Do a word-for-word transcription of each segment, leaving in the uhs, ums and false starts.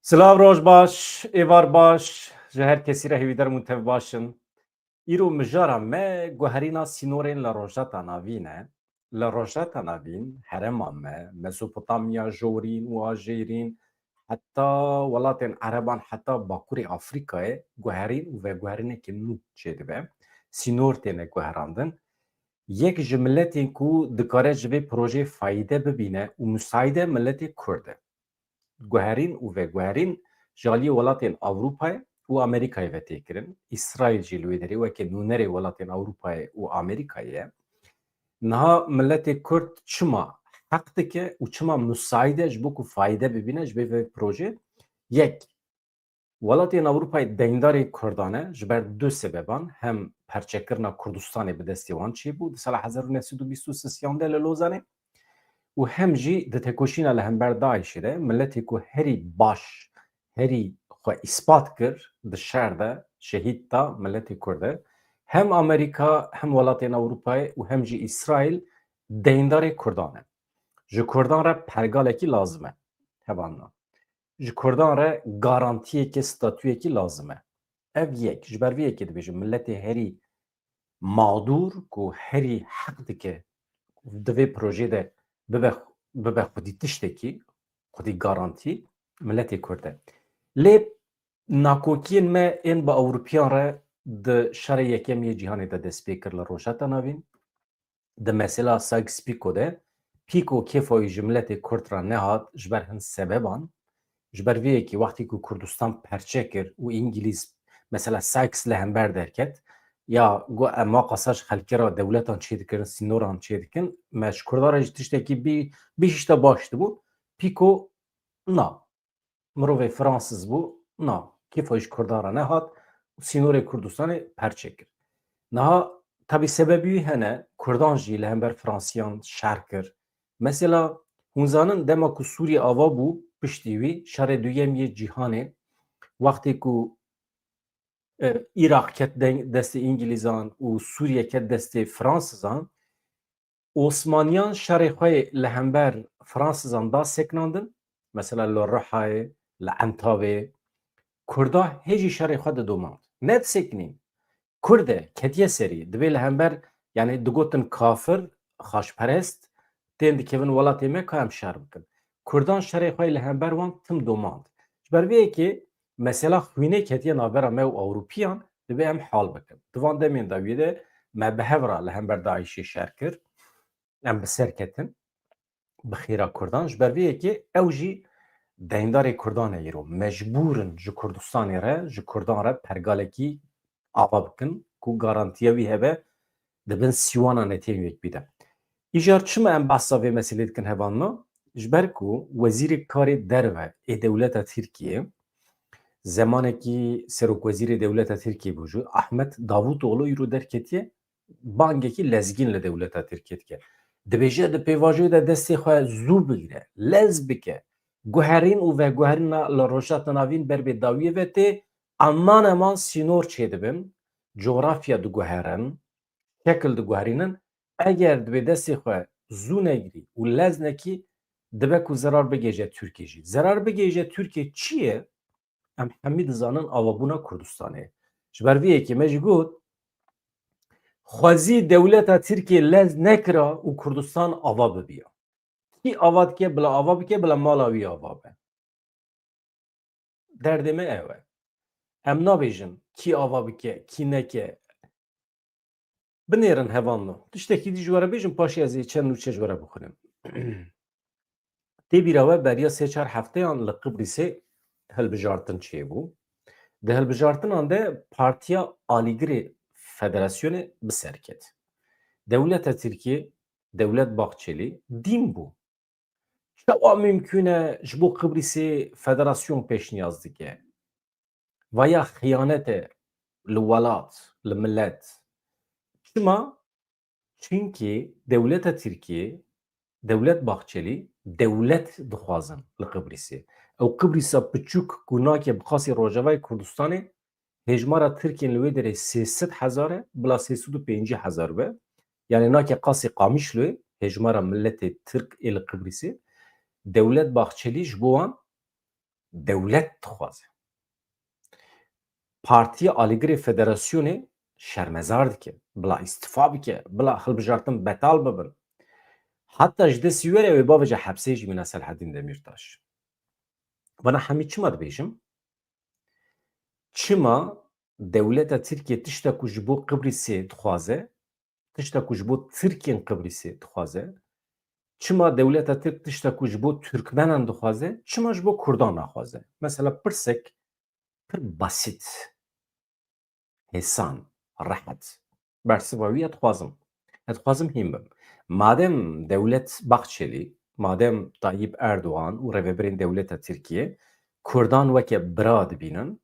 Silav, roj baş, êvar baş, ji her kesî re hêvîdar im hûn tev baş in. Îro mijara me guherîna sînorên li Rojheta Navîn e. Li Rojheta Navîn herêma me, Mezopotamya jorîn û a jêrîn, heta welatên Ereban, heta Bakurê Afrîkayê guherîn û veguherîneke nû çêdibe. Sînor têne guherandin. Yek ji miletên ku dikare ji vê projeyê fayde bibîne û musaîde miletê Kurd e. Guherîn û veguherîn ji aliyê welatên Ewropayê û Amerîkayê ve tê kirin. Îsraîl jî li wê derê weke nûnerê welatên Ewropayê û Amerîkayê ye. Niha miletê Kurd çima heq dike û çima musaîd e ji bo ku fayde bibîne ji vê vê projê? Yek, welatên Ewropayê deyndarê Kurdan e ji ber du sebeban. Hem perçekirina Kurdistanê bi destê wan çêbû di sala hezar û neh sed û bîst û sisiyan de li Lozanê û hem jî di tekoşîna li hember DAIŞê de miletê ku herî baş, herî xwe îspat kir di şer de, şehîd da miletê Kurd e. Hem Amerîka, hem welatên Ewropayê û hem jî Îsraîl deyndarê Kurdan e. Ji Kurdan re pergalekî lazim e. Hevalno. Ji Kurdan re garantiyeke, statuyekî lazim e. Ev yek, ji ber vê yekê dibêjim, miletê herî mağdur ku herî heq dike di vê projê de bibe, bibe xwedî tiştekî, xwedî garantî, miletê Kurd e. Lê nakokiyên me ên bi Ewropiyan re di şerê yekem yê cîhanê de dest pê kir li Rojheta Navîn. Di mesela Sykes-Picot de, Pîko kêfa wî ji miletê Kurd re nehat ji ber hin sebeban. Ji ber vê yekê wextê ku Kurdistan perçe kir û Îngilîz, mesela Sykes li hember derket, ya got, em maqasa ji xelkê re dewletan çêdikirin, sînoran çêdikin, me ji Kurdan re jî tiştekî bî-, bihişta baş dibû. Pîko na. Mirovê Fransız bû, na, kêfa ji Kurdan re nehat û sînorê Kurdistanê perçe kir. Niha, tabî sebebî wî hene, Kurdan jî li hember Fransiyan şer kir. Mesela, hûn zanin dema ku Sûriye ava bû, piştî wî, şerê duyem yê cîhanê, wextê ku, e, Iraq ket deng-, destê Îngilîzan û Sûriye ket destê Fransizan, Osmaniyan şerê xwe yê li hember Fransizan da sekinandin, mesela li Rihayê, li Entavê, Kurda hê jî şerê xwe didomand. Nedisekinîn. Kurd e, ketiye serî. Divê li hember, yanî digotin kafir, xaçperest, tên dikevin welatê me ka em şer bikin. Kurdan şerê xwe yê li hember wan tim domand. Ji ber vê yekê mesela xwînê ketiye navbera me û Ewropiyan, divê em hal bikin. Di van demên dawiyê de me bi hev re li hember DAIŞê şer kir. Em bi ser ketin, bi xêra Kurdan. Ji ber vê yekê ew jî deyndarê Kurdan e îro. Mecbûr in ji Kurdistanê re, ji Kurdan re pergalekî ava bikin ku garantiya wî hebe di bin sîwana netewên Yekbûyî de. Îcar çima em behsa vê meselê dikin hevalno? Ji ber ku Wezîrê Karê Derve ê dewleta Tirkiyê, zemanekî serokwezîrê dewleta Tirkiyê bû jî, Ahmet Davutoglu îro derketiye, bangekî lezgîn li dewleta Tirkiyê dike. Dibêje di pêvajoyê de destê xwe zû bigire, lez bike. Guherîn û veguherîna li Rojheta Navîn ber bê dawiyê ve tê, eman eman sînor çêdibin, cografya diguherin, şekil diguherînin. Eger dibê destê xwe zû negirî û lez nekî, dibe ku zerar bigihêje Tirkiyê jî. Zerar bigihêje Tirkiyê çi ye? Em hemî dizanin avabûna Kurdistanê. Ji ber vê yekê me jî got, xwezî dewleta Tirkiyê lez nekira û Kurdistan ava bibiya. Kî ava dike, bila ava bike, bila mala wî ava be. Derdê me ew e. Em nabêjin kî ava bike, kî neke. Binêrin hevalno. Tiştekî dî ji we re bêjim, paşê ez ê çend nûçe ji we re bixwînim. Tê bîra we beriya sê çar hefteyan li Qibrîsê hilbijartin çêbû. Di hilbijartinan de Partiya Alîgirê Federasyonê bi ser ket. Dewleta Tirkiyê, Dewlet Bahçelî, dîn bû. Çawa mimkûn e ji bo Qibrîsê federasyon pêşniyaz dike? Vaya xiyanet e li welat, li milet. Çima? Çimkî dewleta Tirkiyê, Dewlet Bahçelî, dewlet dixwazin li Qibrîsê. Ew Qibrîsa piçûk ku nake bi qasî Rojavayê Kurdistanê, hêjmara Tirkên li wê derê sê sed hezar e, bila sê sed û pêncî hezar be. Yanî nake qasî Qamişloyê, hêjmara miletê Tirk ê li Qibrîsê. Dewlet Bahçelî ji bo wan dewlet dixwaze. Partiya alîgirê federasyonê şermezar dike, bila îstifa bike, bila hilbijartin betal bibin. Heta ji destî were wê bavêje hepsê jî mîna Selhedîn Demîrtaş. Vana hemî çima dibêjim? Çima dewleta Tirkiye tişta ku ji bo Qibrîsê dixwaze, tişta ku ji bo Tirkên Qibrîsê dixwaze, çima dewleta Tirk tişta ku ji bo Tirkmenan dixwaze, çima ji bo Kurdan naxwaze? Mesela pirsek pir basît, hêsan, rehet. Bersiva wî ez dixwazim. Ez dixwazim hîn bim. Madem Dewlet Bahçelî, madem Tayyip Erdoğan û rêvebirên dewleta Tirkiye Kurdan weke bira dibînin,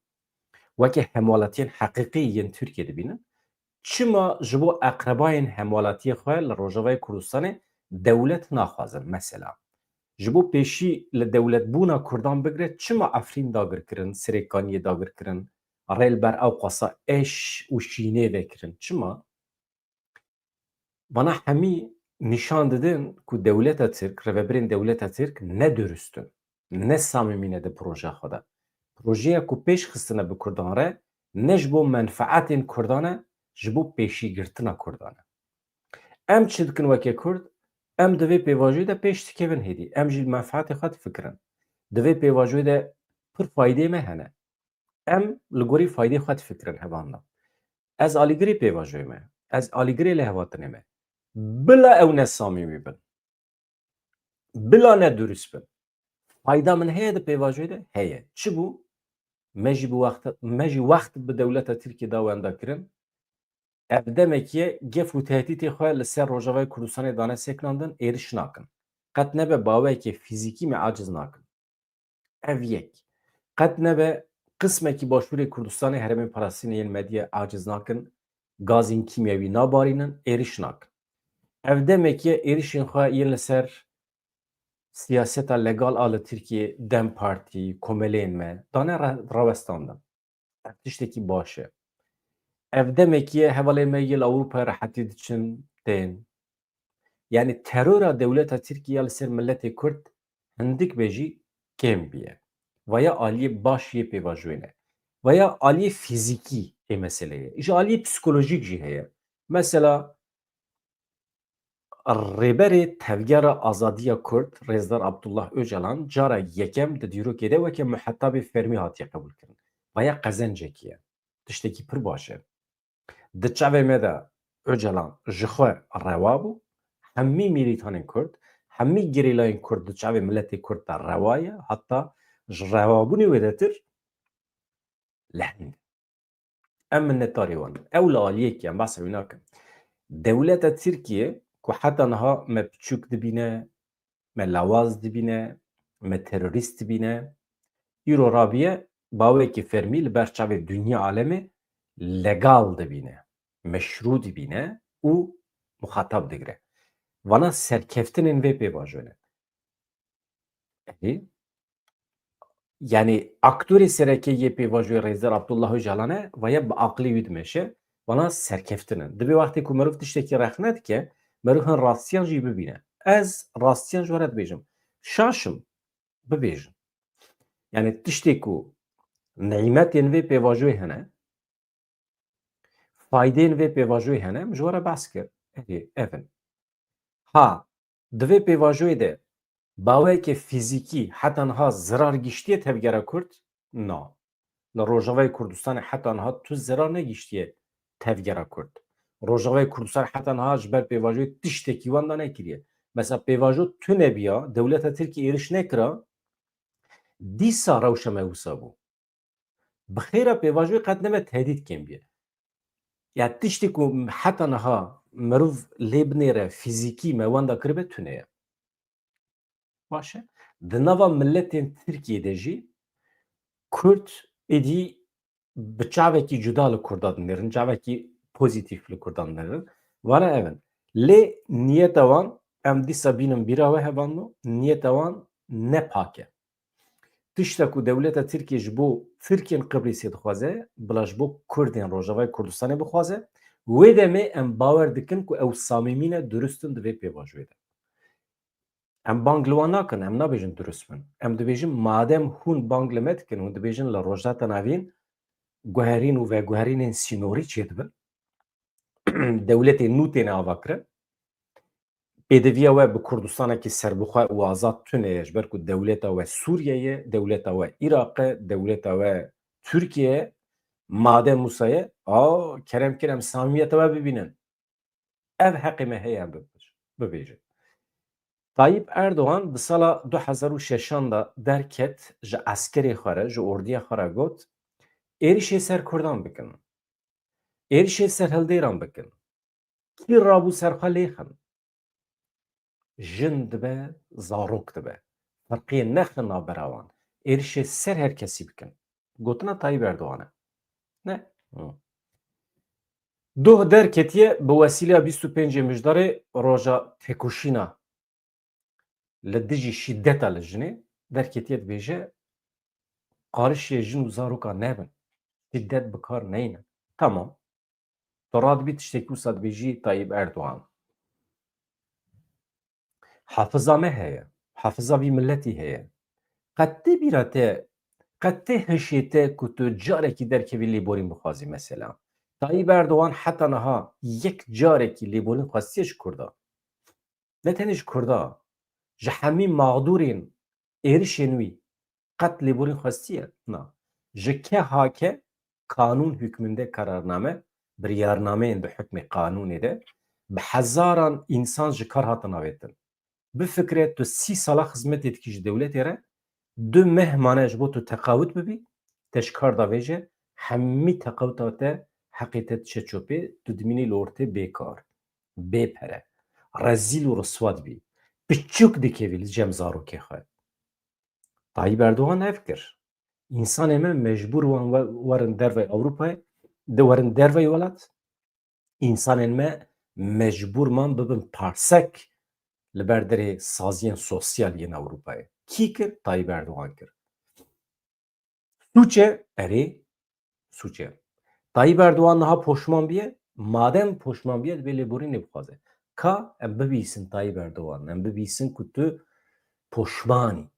weke hemwelatiyên heqîqî yên Tirkiye dibînin, çima ji bo eqrebayên hemwelatiyê xwe li Rojavayê Kurdistanê dewlet naxwazin? Mesela, ji bo pêşî li dewletbûna Kurdan bigire, çima Efrîn dagir kirin, Sirêkaniyê dagir kirin, rê li ber ew qasa eş û şînê vekirin? Çima? Vana hemî nîşan didin ku dewleta Tirk, rêvebirên dewleta Tirk ne durust in, ne samîmî ne di projeya xwe de. Projeya ku pêş xistine bi Kurdan re, ne ji bo menfaetên Kurdan e, ji bo pêşîgirtina Kurdan e. Em çi dikin weke Kurd? Em di vê pêvajoyê de pêş dikevin hêdî. Em jî menfaetê xwe difikirin. Di vê pêvajoyê de pir faydeyê me hene. Em li gorî faydê xwe difikirin hevalno. Ez alîgirê pêvajoyê me. Ez alîgirê lêhevatinê me. Bila ew ne samîmî bin. Bila ne durust bin. Fayda min heye di pêvajoyê de? Heye. Çi bû? Me jî bi wext, me jî wext bi dewleta Tirkiyê da wendakirin. Ev demekî ye gef û tehdîtê xwe li ser Rojavayê Kurdistanê dane sekinandin, êriş nakin. Qet nebe baweyekê fîzîkî me aciz nakin. Ev yek. Qet nebe qismekî başûrê Kurdistanê herêmên parastinê yên Medyê aciz nakin, gazên kîmyewî nabarînin, êriş nakin. Ev demekî ye êrişên xwe yên li ser siyaseta legal a li Tirkiyê, DEM Partî, komeleyên me dane re-, rawestandin. Ev tiştekî baş e. Ev demekî ye hevalên me yê li Ewropayê rehetî diçin, tên. Yanî terora dewleta Tirkî ya li ser miletê Kurd hindik be jî kêm biye. Vaya aliyê baş yê pêvajoyê ne. Vaya aliyê fîzîkî ê meseleyê. Ji aliyê psikolojîk jî heye. Mesela, Rêberê Tevgera Azadiya Kurd, Rêzdar Abdullah Ocalan, cara yekem di dîrokê de weke muhetabê fermî hatiye qebûlkirin. Vaya qezencekî ye. Tiştekî pir baş e. Di çavê me de Ocalan ji xwe rewa bû. Hemî mîlîtanên Kurd, hemî gerîlayên Kurd di çavê miletê Kurd de rewa ye. Heta ji rewabûnê wêdetir lehîn. Em minnetdarê wan in. Ew li aliyekî em behsa wî nakin. Dewleta Tirkiye ku heta niha me piçûk dibîne, me lawaz dibîne, me terorîst dibîne, îro rabiye bawekî fermî li ber çavê dinya alemê legal dibîne, meşrû dibîne û muxatab digire. Vana serkeftinên vê pêvajoyê ne. Erê. Yanî aktorê sereke yê pêvajoyê Rêzdar Abdullah Ocalan e, vaya bi aqilê wî dimeşe, vana serkeftin in. Dibê wextê ku mirov tiştekî rexne dike, mirov hin rastiyan jî bibîne. Ez rastiyan ji we re dibêjim. Şaş im, bibêjin. Yanî tiştê ku nîmetên vê pêvajoyê hene, faydeyên vê pêvajoyê hene, min ji we re behs kir. Erê, ev in. Ha, di vê pêvajoyê de baweyeke fîzîkî heta niha zirar giştiye tevgera Kurd? Na. Li Rojavayê Kurdistanê heta niha tu zirar negiştiye tevgera Kurd. Rojavayê Kurdistanê heta niha ji ber pêvajoyê tiştekî wenda nekiriye. Mesela pêvajo tune biya, dewleta Tirkî êriş nekira, dîsa rewşa me wisa bû. Bi xêra pêvajoyê qet nebe tehdît kêm bîye. Ya tiştê ku heta niha mirov lê binêre fîzîkî me wenda kiribe tune ye. Baş e. Di nava miletên Tirkiyê de jî Kurd êdî bi çavekî cuda li Kurda dinêrin, çavekî pozîtîf li Kurdan dinêrin. Vana ev in. Lê niyeta wan, em dîsa bînin bîra we hevalno, niyeta wan ne pak e. Tişta ku dewleta Tirkiyê ji bo Tirkên Qibrîsê dixwaze, bila ji bo Kurdên Rojavayê Kurdistanê bixwaze, wê demê em bawer dikin ku ew samîmî ne, durust in di vê pêvajoyê de. Em bang li wan nakin, em nabêjin durust bin. Em dibêjin, madem hûn bang li me dikin, hûn dibêjin li Rojhilata Navîn guherîn û veguherînên sînorî çêdibin, dewletên nû têne avakirin. Pêdiviya we bi Kurdistanekî serbixwe û azad tune ye, ji ber ku dewleta we Sûriye ye, dewleta we Iraq e, dewleta we Tirkiye ye. Madem wisa ye, a, kerem kir em samimiyeta we bibînin. Ev heqê me heye em bibêjin. Tayyip Erdogan di sala du hezar û şeşan de derket, ji eskerê xwe re, ji ordiya xwe re got, êrişê ser Kurdan bikin. Êrişê ser hildêran bikin. Kî rabû ser xwe lêxin. Jin dibe, zarok dibe. Ferqiyê nexin navbera wan. Êrişê ser her kesî bikin. Gotina Tayyip Erdogan e. Ne? Hı. Doh derketiye bi wesîleya bîst û pêncê Mijdarê roja têkoşîna li dijî şîdeta li jinê derketiye dibêje, qarişê jin û zaroka nebin. Şîdet bi kar neynin. Tamam. Tu radibî tiştekî wisa dibêjî Tayyip Erdogan. Hafiza me heye. Hafiza vî miletî heye. Qet tê bîra te, qet tê hişê te ku tu carekî derkevî lêborîn bixwazî mesela. Tayyip Erdogan heta niha yek carekî lêborîn xwestiye ji Kurda. Ne tenê ji Kurda, ji hemî mexdûrên êrişên wî qet lêborîn xwestiye? Na. Ji K H K kanûn hukminde kararname, biryarnameyên di hukmê qanûnê de bi hezaran însan ji kar hatin avêtin. Bifikire tu sî sala xizmetê dikî ji dewletê re, du meh mane ji bo tu teqawit bibî, te ji kar davêje, hemî teqawita te, heqê te diçe çopê, tu dimînî li ortê bêkar, bê pere, rezîl û riswa dibî, piçûk dikevî li cem zarokê xwe. Tayyip Erdogan ev kir. Însanê me mecbûr wan we-, werin dervey Ewropayê, di werin dervey welat. Însanên me mecbûr man bibin parsek li ber derê saziyên sosyal yên Ewropayê. Kî kir? Tayyip Erdogan kir. Sûç e? Erê, sûç e. Tayyip Erdogan niha poşman biye? Madem poşman biye, divê lêborînê bixwaze. Ka em bibîsin Tayyip Erdogan, em bibîsin ku tu poşman î.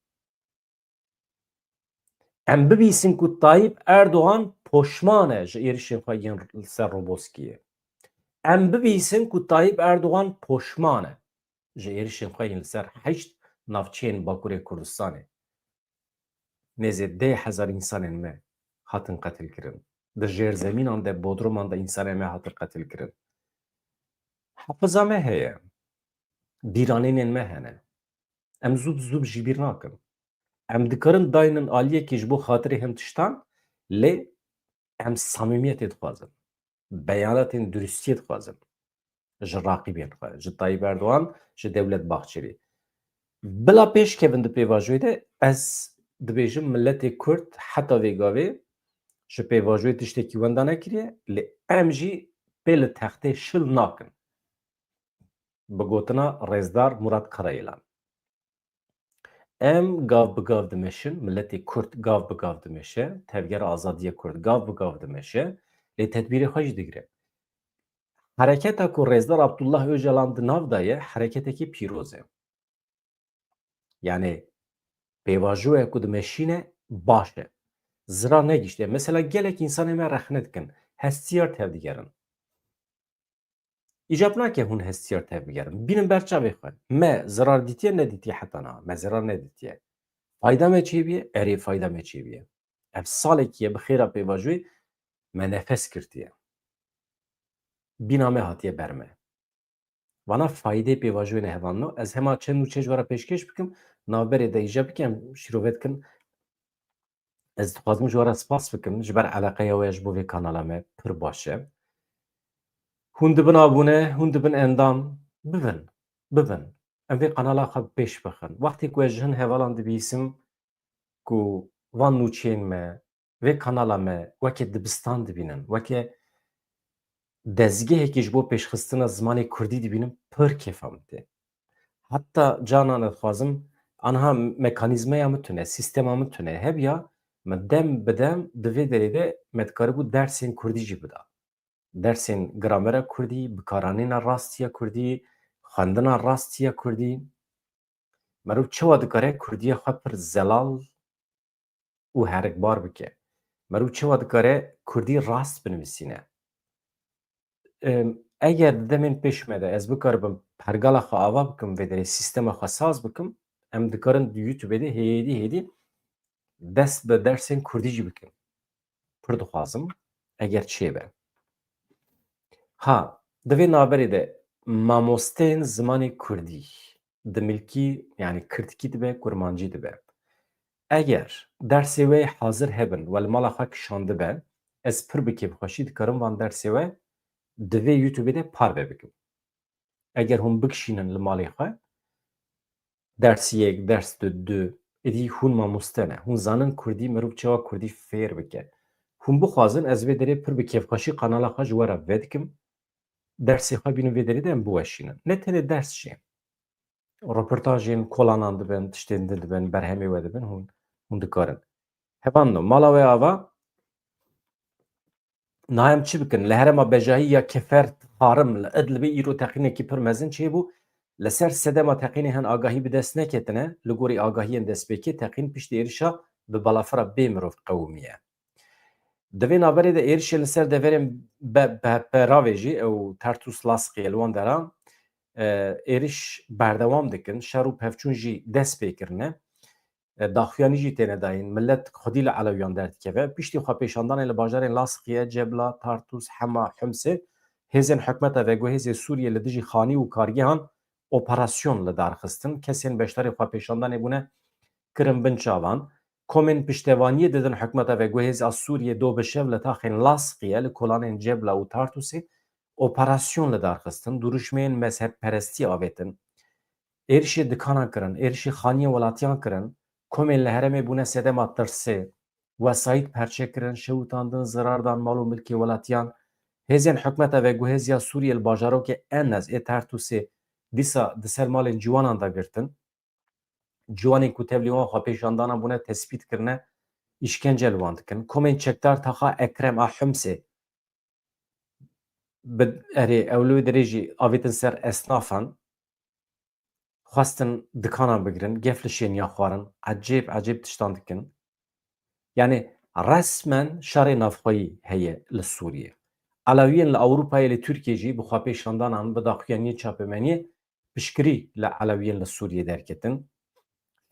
Em bibîsin ku Tayyip Erdogan poşman e ji êrişên xwe yên li ser Roboskiyê. Em bibîsin ku Tayyip Erdogan poşman e ji êrişên xwe yên li ser heşt navçeyên Bakurê Kurdistanê. Nêzê deh hezar însanên me hatin qetilkirin. Di jêrzemînan de, bodruman de însanên me hatin qetilkirin. Hafiza me heye. Bîranînên me hene. Em zû bi zû jî bîr nakin. Em dikarin daynin aliyekê ji bo xatirê hin tiştan, lê em samîmiyetê dixwazin. Beyanatên durustiyê dixwazin. Ji raqîbên xwe, ji Tayyip Erdogan, ji Dewlet Bahçelî. Bila pêş kevin di pêvajoyê de, ez dibêjim miletê Kurd heta vê gavê ji pêvajoyê tiştekî wenda nekiriye, lê em jî pê li textê şil nakin. Bi gotina rêzdar Murat Karayilan. Em gav bi gav dimeşin, miletê Kurd gav bi gav dimeşe, Tevgera Azadiya Kurd gav bi gav dimeşe, lê tedbîrê xwe jî digire. Hereketa ku Rêzdar Abdullah Ocalan di nav de ye, hereketekî pîroz e. Yani pêvajoya ku dimeşîne baş e. Zirar negiştiye. Mesela gelek însanê me rexne dikin, hestiyar tevdigerin. Îcab nake hûn hestiyar tevbigerin. Bînin ber çavê xwe. Me zirar dîtiye, nedîtiye heta niha. Me zirar nedîtiye. Fayda me çêbiye? Erê, fayda me çêbiye. Ev salekî ye bi xêra pêvajoyê me nefes girtiye. Bîna me hatiye ber me. Vana faydê pêvajoyê nehevandino. Ez hema çend nûçe ji we re pêşkêş bikim. Navberê de îcab bikim, em şîrove dikin. Ez dixwazim ji we re spas bikim ji ber eleqeya we ji bo vê kanala me, pir baş e. Hûn dibin abûne, hûn dibin endam, bibin, bibin. Em vê kanala xwe pêş bixin. Wextê ku ez ji hin hevalan dibîsim ku van nûçeyên me, vê kanala me weke dibistan dibînin, weke dezgehekî ji bo pêşxistina zimanê kurdî dibînim, pir kêfa min tê. Heta canan ez dixwazim, anha mekanîzmeya min tune, sîstema min tune hebiya, min dem bi dem di vê derê de me dikaribû dersên kurdî jî bida. Dersên gramera kurdî, bikaranîna rastiya kurdî, xwendina rastiya kurdî. Merov çawa dikare Kurdiyê xwe pir zelal û herikbar bike? Merov çawa dikare Kurdî rast binivîsîne? Em, eger di demên pêş me de ez bikaribim pergala xwe ava bikim, vê derê sîstema xwe saz bikim, em dikarin di YouTubeê de hêdî hêdî dest bi dersên Kurdî jî bikin. Pir dixwazim, eger çêbe. Ha, di vê navberê de mamosteyên zimanê Kurdî di milkî, yanî Kirdkî dibe, Kurmancî dibe. Eger dersê we hazir hebin, we li mala xwe kişandibe, ez pir bi kêfxweşî dikarim van dersê we di vê YouTubeê de parve bikim. Eger hûn bikişînin li malê xwe, ders yek, ders du, du, êdî hûn mamoste ne. Hûn zanin Kurdî, mirov çawa Kurdî fêr bike. Hûn bixwazin, ez vê derê pir bi kêfxweşî kanala xwe ji we re vedikim. Dersê xwe bînin vê derê de em biweşînin. Ne tenê ders jî. Roportajên kolanan dibin, tiştên din dibin, berhemê we dibin, hûn, hûn dikarin. Hevan no, mala we ava, niha em çi bikin? Li herêma bejahî ya Kefer Harim li Idlibê îro teqînekî pir mezin çêbû. Li ser sedema teqînê hin agahî bi dest neketine, li gorî agahiyên destpêkê teqîn piştî êrişa bi balafira bê mirov qewimiye. Di vê navberê de êrişên li ser deverên be-, be-, Beravê jî ew Tartus Laskiye li wan deran, e, êriş berdewam dikin. Şer û pevçûn jî dest pê kirine. E, daxuyanî jî têne dayîn. Millet xwedî li Elewiyan derdikeve. Piştî xwepêşandanê li bajarên Laskiye, Cebla, Tartus, Hema, Humsê, hêzên hikûmeta veguhêzê Sûriyê li dijî xanî û kargehan operasyon li dar xistin. Kesên beşdarî xwepêşandanê bûne kirin bin çavan. Komên piştevaniyê didin hikûmeta veguhêz a Sûriyê do bi şev li taxên Laskiye, li kolanên Cebla û Tartusê operasyon li dar xistin. Duruşmeyên mezhebperestî avêtin. Êrişê dikanan kirin, êrişê xaniyên welatiyan kirin. Komên li herêmê bûne sedema tirsê. Wesayît perçe kirin, şewitandin, zirar dan mal û milkê welatiyan. Hêzên hikûmeta veguhêziya Sûriyê li bajarokê Enes ê Tartusê dîsa di ser malên ciwanan de girtin. Ciwanên ku tevlî wan xwepêşandana bûne tespît kirine, îşkence li wan dikin. Komên çekdar taxa Ekrem a Humsê bi, erê, ew li wê derê jî avêtin ser esnafan, xwestin dikanan bigirin, gef li şêniya xwarin, ecêb, ecêb tiştan dikin. Yanî resmen şerê navxweyî heye li Sûriyê. Elewiyên li Ewropayê, li Tirkiyê jî bi xwepêşandanan, bi daxuyaniyên çapemeniyê piştgirî li Elewiyên li Sûriyê derketin.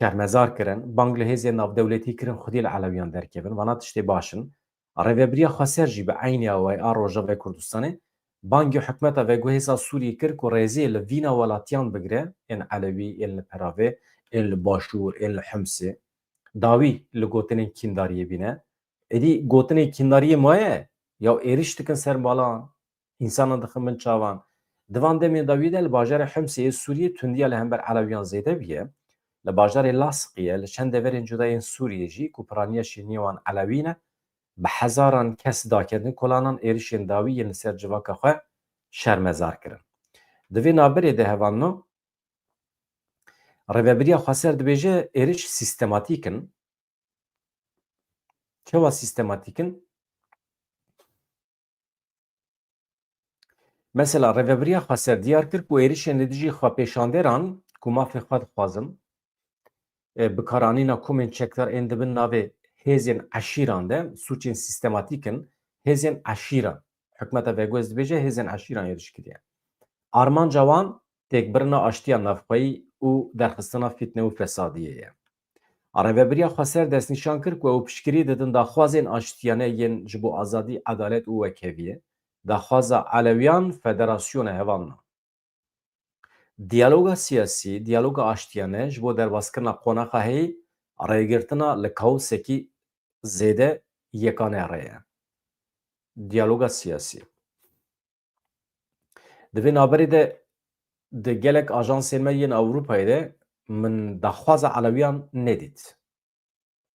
Şermezar kirin, bang li hêzên navdewletî kirin xwedî li Elewiyan derkevin. Vana tiştê baş in. Rêvebiriya Xweser jî bi eynî awayî a Rojavayê Kurdistanê bangê hikûmeta veguhêza Sûriyê kir ku rêzê li vîna welatiyan bigire, ên Elewî, ên li Peravê, ên li Başûr, ên li Humsê. Dawî li gotinên kîndariyê bîne. Êdî gotinên kîndariyê maye, ya êriş dikin ser malan, însanan dixin bin çavan. Di van demên dawî de li bajarê Humsê yê Sûriyê tundiya li hember Elewiyan zêde bûye. Li bajarê Laskiye, li çend deverên cuda yên Sûriyê jî ku piraniya şêniyê wan Elewî ne, bi hezaran kes daketin kolanan, êrişên dawî yên li ser civaka xwe şermezar kirin. Di vê navberê de hevalno, Rêvebiriya Xweser dibêje êriş sîstematîk in. Çawa sîstematîk in? Mesela Rêvebiriya Xweser diyar kir ku êrişên li dijî xwepêşandêran ku mafê xwe dixwazin, e, bikaranîna komên çekdar ên dibin navê hêzên eşîran de sûcên sîstematîk in, hêzên eşîran. Hikûmeta veguhêz dibêje hêzên eşîran êriş kiriye. Armanca wan têkbirina aştiya navxweyî û derxistina fîtne û fesadiyê ye. Rêvebiriya Xweser destnîşan kir ku ew piştgirî didin daxwazên aştiyane yên ji bo azadî, edalet û wekheviyê. Daxwaza Elewiyan federasyon e, hevalno. Diyaloga siyasî, diyaloga aştiyane ji bo derbaskirina qonaxa heyî, rêgirtina li kaosekî zêde yekane rê ye. Diyaloga siyasî. Di vê navberê de di gelek ajansên me yên Ewropayê de min daxwaza Elewiyan nedît.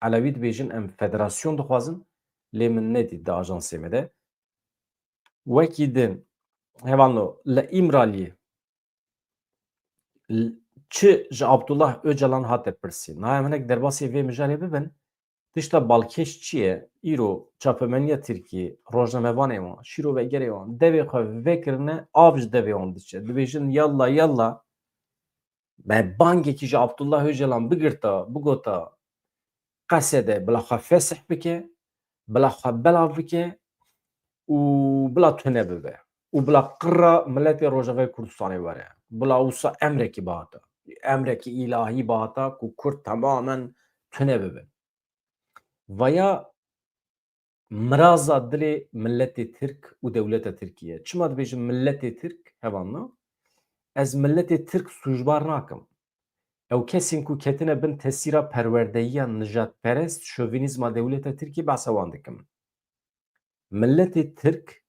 Elewî dibêjin em federasyon dixwazin, lê min nedît di ajansê me de. Wekî din, hevalno, li Îmraliyê l-, çi ji Abdullah Ocalan hate pirsî? Niha em hinek derbasê vê mijarê bibin, tişta balkêş çi ye? Îro çapemeniya Tirkiyê, rojnamevanê wan, şîrovegerê wan, devê xwe vekirine, av ji devê wan diçe. Dibêjin, yalla, yalla, Me bangekî ji Abdullah Öcalan bigirta, bigota, Qesede bila xwe fesih bike, bila xwe belav bike û bila tune bibe. Û bila qirra miletê Rojavayê Kurdistanê were. Bila wisa emrekî bihata. Emrekî îlahî bihata ku Kurd temamen tune bibin. Vaya miraza dilê miletê Tirk û dewleta Tirkiye. Çima dibêjim miletê Tirk? Hevalno, ez miletê Tirk sûcbar nakim. Ew kesên ku ketine bin tesîra perwerdeyiya nijadperest, şovînîzma dewleta Tirkiyê behsa wan dikim. Miletê Tirk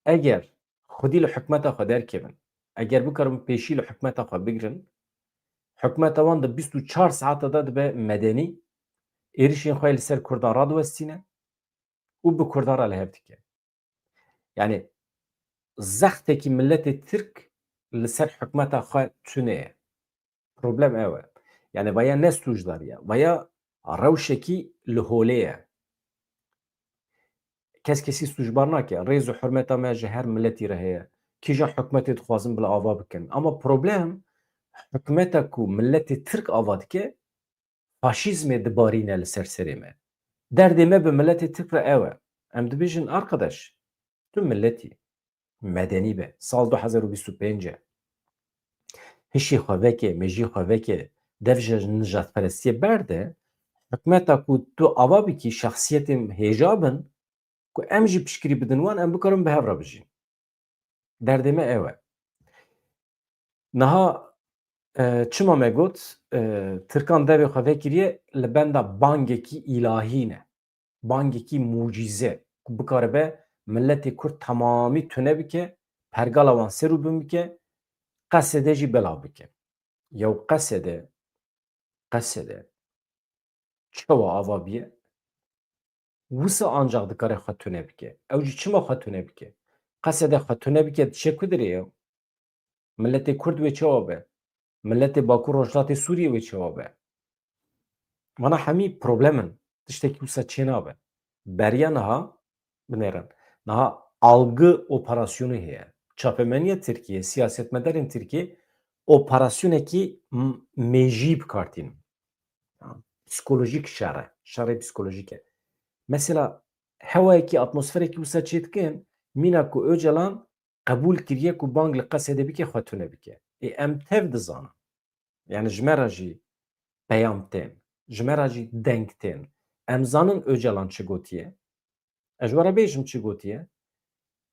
eger xwedî li hikûmeta xwe derkevin, eger bikarin pêşî li hikûmeta xwe bigrin, hikûmeta wan di bîst û çar saeta de dibe medenî, êrişên xwe yê li ser Kurdan radiwestîne û bi Kurdan re li hev dike. Yani zextekî miletê Tirk li ser hikûmeta xwe tune ye. Problem ew e. Yani vaya ne sûcdar ye. Vaya rewşekî li holê ye. Kes kesî sûcbar nake. Rêz û hurmeta me ji her miletî re heye. Kîjan hikûmetê dixwazin bila ava bikin. Ama problem hikûmeta ku miletê Tirk ava dike, faşîzmê dibarîne li ser serê me. Derdê me bi miletê Tirk re ew e. Em dibêjin, arkadaş, tu miletî medenî be. Sal du hezar û bîst û pênc e. Hişê xwe veke, mêjî xwe veke, dev ji nijadperestiyê berde, hikûmeta ku tu ava bikî, şexsiyetên hêja bin, ku em jî piştgirî bidin wan, em bikarin bi hev re bijîn. Derdê me ew e. Niha, e, çima me got, e, Tirkan devê xwe vekiriye li benda bangekî îlahî ne. Bangekî mucîze ku bikaribe miletê Kurd temamî tune bike, pergala wan ser û bin bike, Qesede jî belav bike. Yew Qesede, Qesede çawa ava biye? Wisa ancaq dikare xwe tune bike. Ew jî çima xwe tune bike? Qesede xwe tune bike diçe ku derê ye? Miletê Kurd wê çawa be? Miletê Bakur Rojhilatê Sûriyê wê çawa be? Vana hemî problem in. Tiştekî wisa çênabe. Beriya niha binêrin. Niha algı operasyonu heye. Çapemeniya Tirkiye, siyasetmedarên Tirkiye operasyonekî m-, mêjî bi kar tînin. Psikolojik şer e. Şerê psikolojik e. Mesela hewayekî, atmosferekî wisa çêdikin, mîna ku Ocalan qebûl kiriye ku bang li Qesedê bike, xwe tune bike. Ê, em tev dizanin. Yani ji me re jî peyam tên, ji me re jî deng tên. Em zanin Ocalan çi gotiye? Ez ji we re bêjim çi gotiye?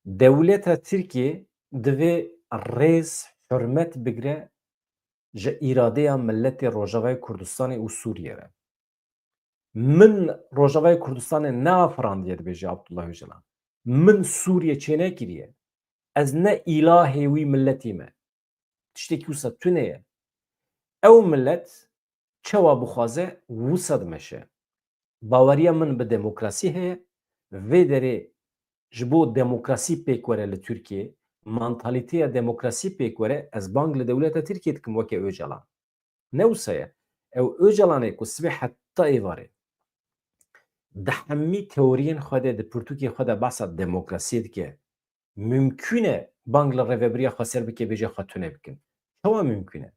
Dewleta Tirkiye divê rêz, hurmet bigre ji îradeya miletê Rojavayê Kurdistanê û Sûriyê re. Min Rojavayê Kurdistanê neafirandiye, dibêje Abdullah Ocalan. Min Sûriye çênekiriye. Ez ne îlahê wî miletî me. Tiştekî wisa tune ye. Ew milet çawa bixwaze wisa dimeşe. Baweriya min bi demokrasî heye. Vê derê ji bo demokrasî pêk were li Tirkiyê, mantalîteya demokrasî pêk were, ez bang li dewleta Tirkiyê dikim weke Ocalan. Ne wisa ye. Ew Ocalanê ku sibê heta êvarê di hemî teoriyên xwe de, di pirtûkê xwe de behsa demokrasiyê dike. Mimkûn e bang li rêvebiriya xweser bike, bêje xwe tune bikin. Çawa mimkûn e?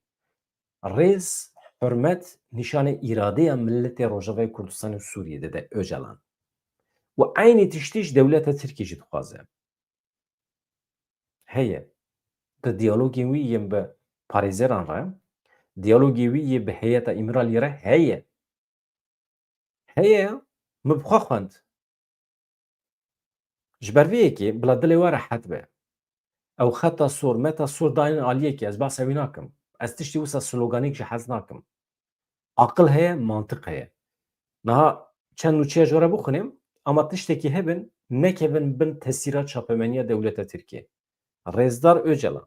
Rêz, hurmet nîşanê îradeya miletê Rojavayê Kurdistanê û Sûriyê dide Ocalan. Û eynî tiştî ji dewleta Tirkiyê jî dixwaze. Heye. Di diyalogên wî yên bi parêzeran re, diyalogê wî yê bi heyeta Îmraliyê re heye. Heye ya, min bi xwe xwend. Ji ber vê yekê bila dilê we rehet be. Ew xeta sor, meta sor daynin aliyekê, ez behsa wî nakim. Ez tiştî wisa sloganîk jî hez nakim. Aqil heye, mantiq heye. Niha çend nûçeya ji we re bixwînim, ama tiştekî hebin, nekevin bin tesîra çapemeniya dewleta Tirkiyê. Rêzdar Ocalan,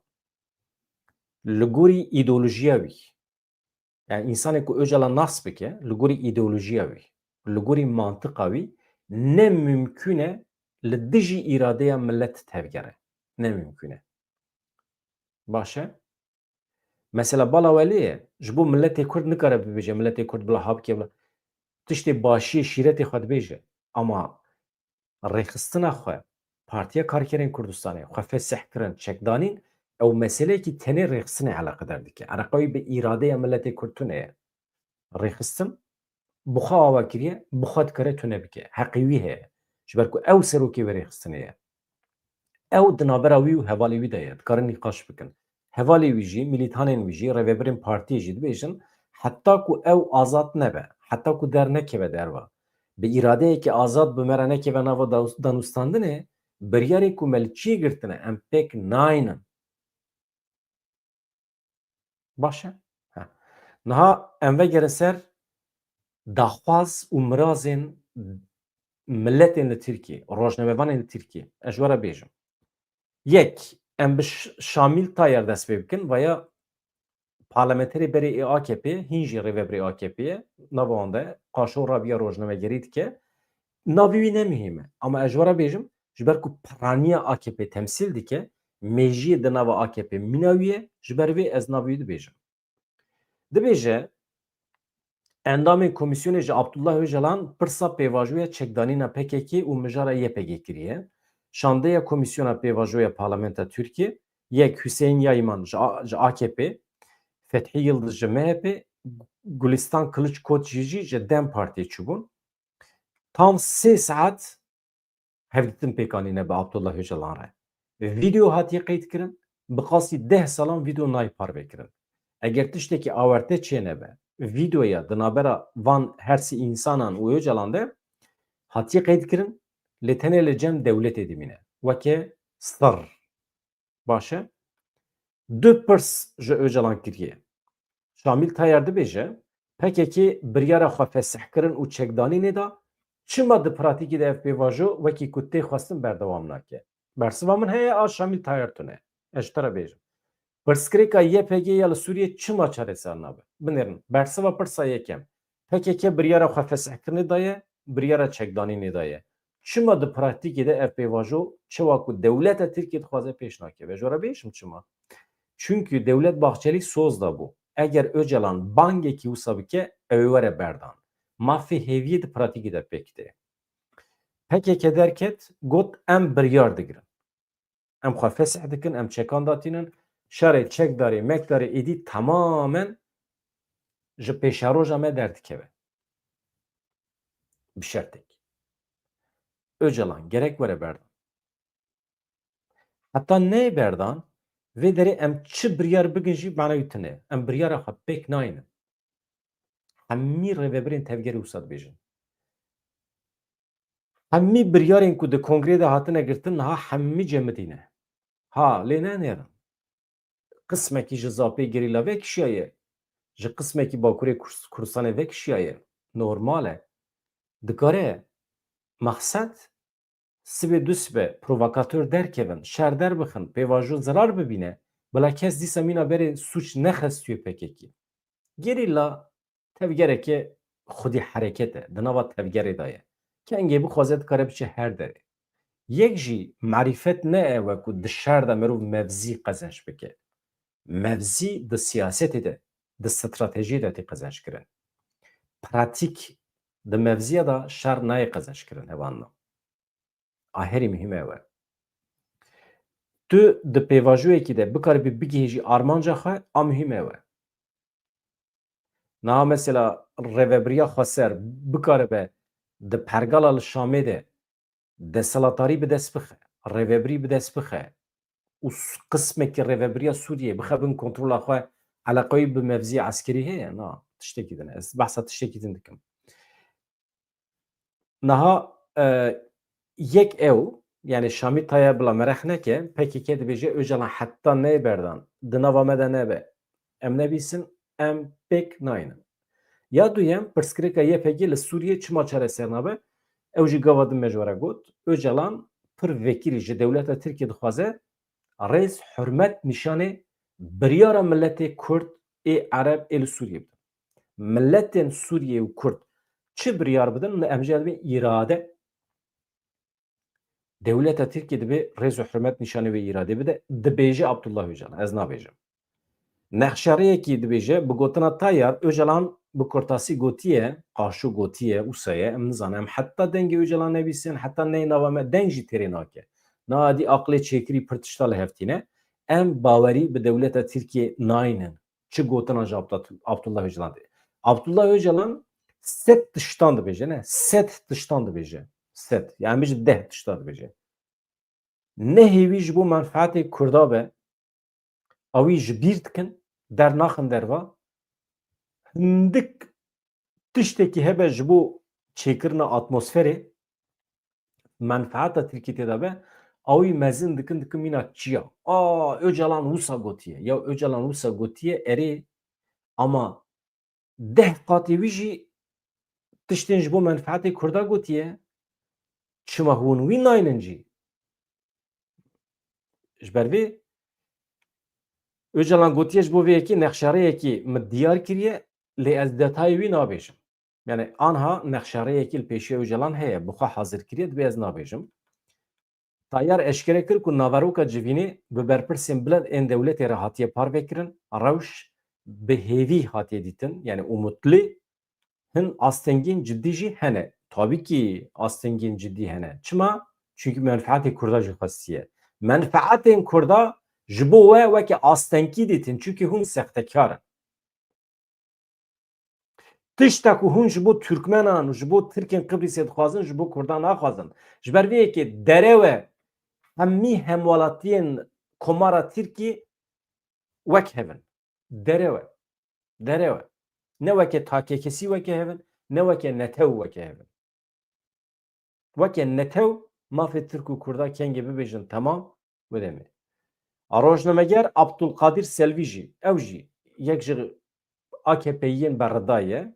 li gorî îdeolojiya wî, yani însanê ku Ocalan nas bike, li gorî îdeolojiya wî, li gorî mantiqa wî, ne mimkûn e li dijî îradeya milet tevgere. Ne mimkûn e. Baş e? Mesela bala welê ye. Ji bo miletê Kurd nikare bibêje, miletê Kurd bila ha bike, bila. Tiştê başiyê şîretê xwe dibêje. Ama rêxistina xwe, Partiya Karkerên Kurdistanê, xwe fesih kirin, çekdanîn, Ew meseleyekî tenê rêxistinê eleqedar dike. Eleqa wî bi îradeya miletê Kurd tune ye. Rêxistin bi xwe ava kiriye, bi xwe dikare tune bike. Heqê wî heye. Ji ber ku ew serokê wê rêxistinê ye. Ew di navbera wî û hevalê wî de ye. Dikarin nîqaş bikin. Hevalê wî jî, milîtanên wî jî, rêvebirên partiyê jî dibêjin, heta ku ew azad nebe, heta ku dernekeve derve, bi îradeyeke azad bi me re nekeve nava daw-, danûstandinê, biryarên ku me li çiyê girtine, em pêk naynin. Baş e? Ha. Niha em vegerin ser daxwaz û mirazên miletên li Tirkiyê, rojnamevanên li Tirkiyê. Ez ji we re bêjim. Yek, em bi Ş-, Şamîl Tayer dest pê bikin, vaya parlamenterê berê ê A K P, hîn jî rêvebirê A K P ye, nava wan de qaşo rabiya rojnamegerî dike. Navê wî ne muhîm e. Ama ez ji we re bêjim, ji ber ku piraniya A K P temsîl dike, mêjiyê di nava A K P mîna wî ye, ji ber vê ez navê wî dibêjim. Dibêje, endamên komîsyonê ji Abdullah Ocalan pirsa pêvajoya çekdanîna P K K û mijara Y P G kiriye. Şandeya Komîsyona Pêvajoya Parlamenta Tirkiyê, yek Hüseyin Yayman ji A-, ji A K P, Fethi Yildiz ji M H P, Gulistan Kılıç Koçyiğit jî ji DEM Partiyê çûbûn. Tam sê saet hevdîtin pêk anîne bi Abdullah Ocalan re. Vîdeo hatiye qeydkirin, bi qasî deh salan vîdeo nayê parvekirin. Eger tiştekî awarte çênebe, vîdeoya di navbera van her sê însanan û Ocalan de hatiye qeydkirin, lê tenê li cem dewletê dimîne. Weke sir. Baş e. Du pirs ji Ocalan kiriye. Şamîl Tayer dibêje, P K K biryara xwe fesihkirin û çekdanînê da, çima di pratîkê de ev pêvajo wekî ku tê xwestin berdewam nake? Bersiva min heye, a Şamîl Tayer tune. Ez ji te re bêjim. Pirsgirêka Y P G ya li Sûriyê çima çareser nabe? Binêrin. Bersiva pirsa yekem. P K K biryara xwe fesihkirinê daye, biryara çekdanînê daye. Çima di pratîkê de ev pêvajo, çawa ku dewleta Tirkiyê dixwaze, pêş nakeve? Ji we re bêjim çima. Çunkî dewlet Bahçelî soz dabû. Eger Ocalan bangekî wisa bike, ew ê were berdan. Mafê hêviyê di pratîkê de pêk tê. P K K derket, got, em biryar digirin. Em xwe fesih dikin, em çekan datînin. Şerê çekdarê, mekdarê êdî temamen ji pêşeroja me derdikeve. Bi şertekî. Ocalan gerek were berdan. Heta neyê berdan, vê derê em çi biryar bigin jî mana wî tune. Em biryara xwe pêk naynin. Hemî rêvebirên tevgerê wisa dibêjin. Hemî biryarên ku di kongrê de hatine girtin, niha hemî cemidî ne. Ha, lê ne nêrin. Qismekî ji zapê gerîla vekişiyaye, ji qismekî Bakurê Kurs-, Kurdistanê vekişiyaye. Normal e. Dikare mexsed sibê du sibe provokator derkevin, şer derbixin, pêvajo zirar bibîne, bila kes dîsa mîna berê sûc nexestiyo P K K. Gerîla tevgereke xwedî hereket e, di nava tevgerê de ye. Kengê bixwaze dikare biçe her derê. Yek jî marîfet ne ew e ku di şer de mirov mevzî qezenc bike. Mevzî di siyasetê de, di stratejiyê de tê qezenckirin. Pratîk di mevziya de şer nayê qezenckirin, hevalno. A herî muhîm ew e. Tu di pêvajoyekî de bikaribî bigihêjî armanca xwe, a muhîm ew e. Niha mesela rêvebiriya xweser bikaribe di pergala li Şamê de desthilatdarî bi dest bixe, rêvebirî bi dest bixe û s-, qismekî rêvebiriya Sûriyê bixe bin kontrola xwe, eleqeyî bi mevziyê eskerî heye? Na, tiştekî din e. Ez behsa tiştekî din dikim. Niha, e, yek ew, yani Şamî Tayer bila merex neke, P K K dibêje Ocalan heta neyê berdan, di nava me de nebe, em nebîsin, em pêk naynin. Ya duyem, pirsgirêka Y P G li Sûriyê çima çareser nabe? Ew jî gava din me ji we re got, Ocalan pir vekirî ji dewleta Tirkiyê dixwaze rêz, hurmet nîşanê biryara miletê Kurd ê Ereb ê li Sûriyê bidin. Miletên Sûriyê û Kurd çi biryar bidin, em jê dibên îrade. Dewleta Tirkiyê dibe rêz û hurmet nîşanê wê îradê bide, dibêje Abdullah Ocalan, ez nabêjim. Nexşeriyekî dibêje, bi gotina Tayyar, Ocalan bi kurtasî gotiye, qaşo gotiye, wisa ye, em nizanin, em heta dengê Ocalan nebîsin, heta neyê nava me, deng jî têrê nake. Niha dî aqilê çêkirî pir tişta li hev tîne. em bawerî bi dewleta Tirkiyê naynin. Çi gotina ji Abdullah, Abdullah Öcalan de. Abdullah Öcalan sed tiştan dibêje, ne? Sed tiştan dibêje. Sed. Yani bêje deh tiştan dibêje. Ne hêvî ji bo menfaetê Kurda be, ew î ji bîr dikin, dernaxin derva. Hindik tiştekî hebe ji bo çêkirina atmosferê, menfaeta Tirkî tê de be, ew î mezin dikin, dikin mîna çiya. A, Öcalan wisa gotiye. Ya Öcalan wisa gotiye, erê, ama deh qatê wî jî tiştên ji bo menfaetê Kurda gotiye. Çima hûn wî naynin jî? Ji ber vê Öcalan gotiye, ji bo vê yekê nexşereyekî min diyar kiriye, lê ez detayê wî nabêjim. Yani anha nexşereyekî li pêşiya Öcalan heye, bi xwe hazir kiriye, dibê ez nabêjim. Tayyar eşkere kir ku naveroka civînê bi berpirsên bilind ên dewletê re hatiye parvekirin, rewş bi hêvî hatiye dîtin, yani umutli, hin astengên cidî jî hene. Tabî kî astengên cidî hene. Çima? Çunkî menfaetê Kurda jî xwestiye. Menfaetên Kurda ji bo we weke astengî dîtin, çunkî hûn sextekar in. Tişta ku hûn ji bo Tirkmenan û ji bo Tirkên Qibrîsê dixwazin, ji bo Kurdan naxwazin. Ji ber vê yekê derew e hemî hemwelatiyên Komara Tirkî wek hev in. Derew e. Derew e. Ne weke takekesî weke hev in, ne weke netew weke hev in. Weke netew mafê Tirk û Kurda kengê bibêjin temam, wê demê. A rojnameger Abdulkadir Selvi jî, ew jî yek ji A K P'yên berida ye.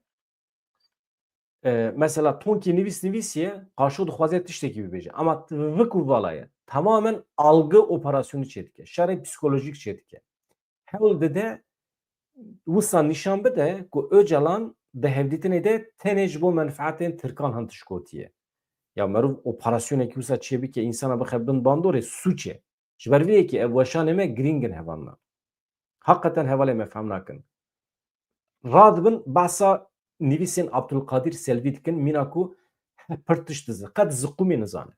E, mesela tonkî nivîs nivîsiye, Qaşo dixwaze tiştekî bibêje. Ama vik û vala ye. Tamamen algı operasyonu çêdike. Şerê psikolojik çêdike. Hewl dide wisa nîşan bide ku Öcalan di hevdîtinê de tenê ji bo menfaetên Tirkan hin tişt gotiye. Ya merov operasyonekî wisa çêbike, însana bixe bin bandorê, sûç e. Ji ber vê yekê ev weşanê me girîng in hevalna. Heqeten hevalê me fehm nakin. Radibin behsa nivîsên Abdulkadir Selvi dikin, mîna ku pir tişt dizi-, qet ziqûmê nizane.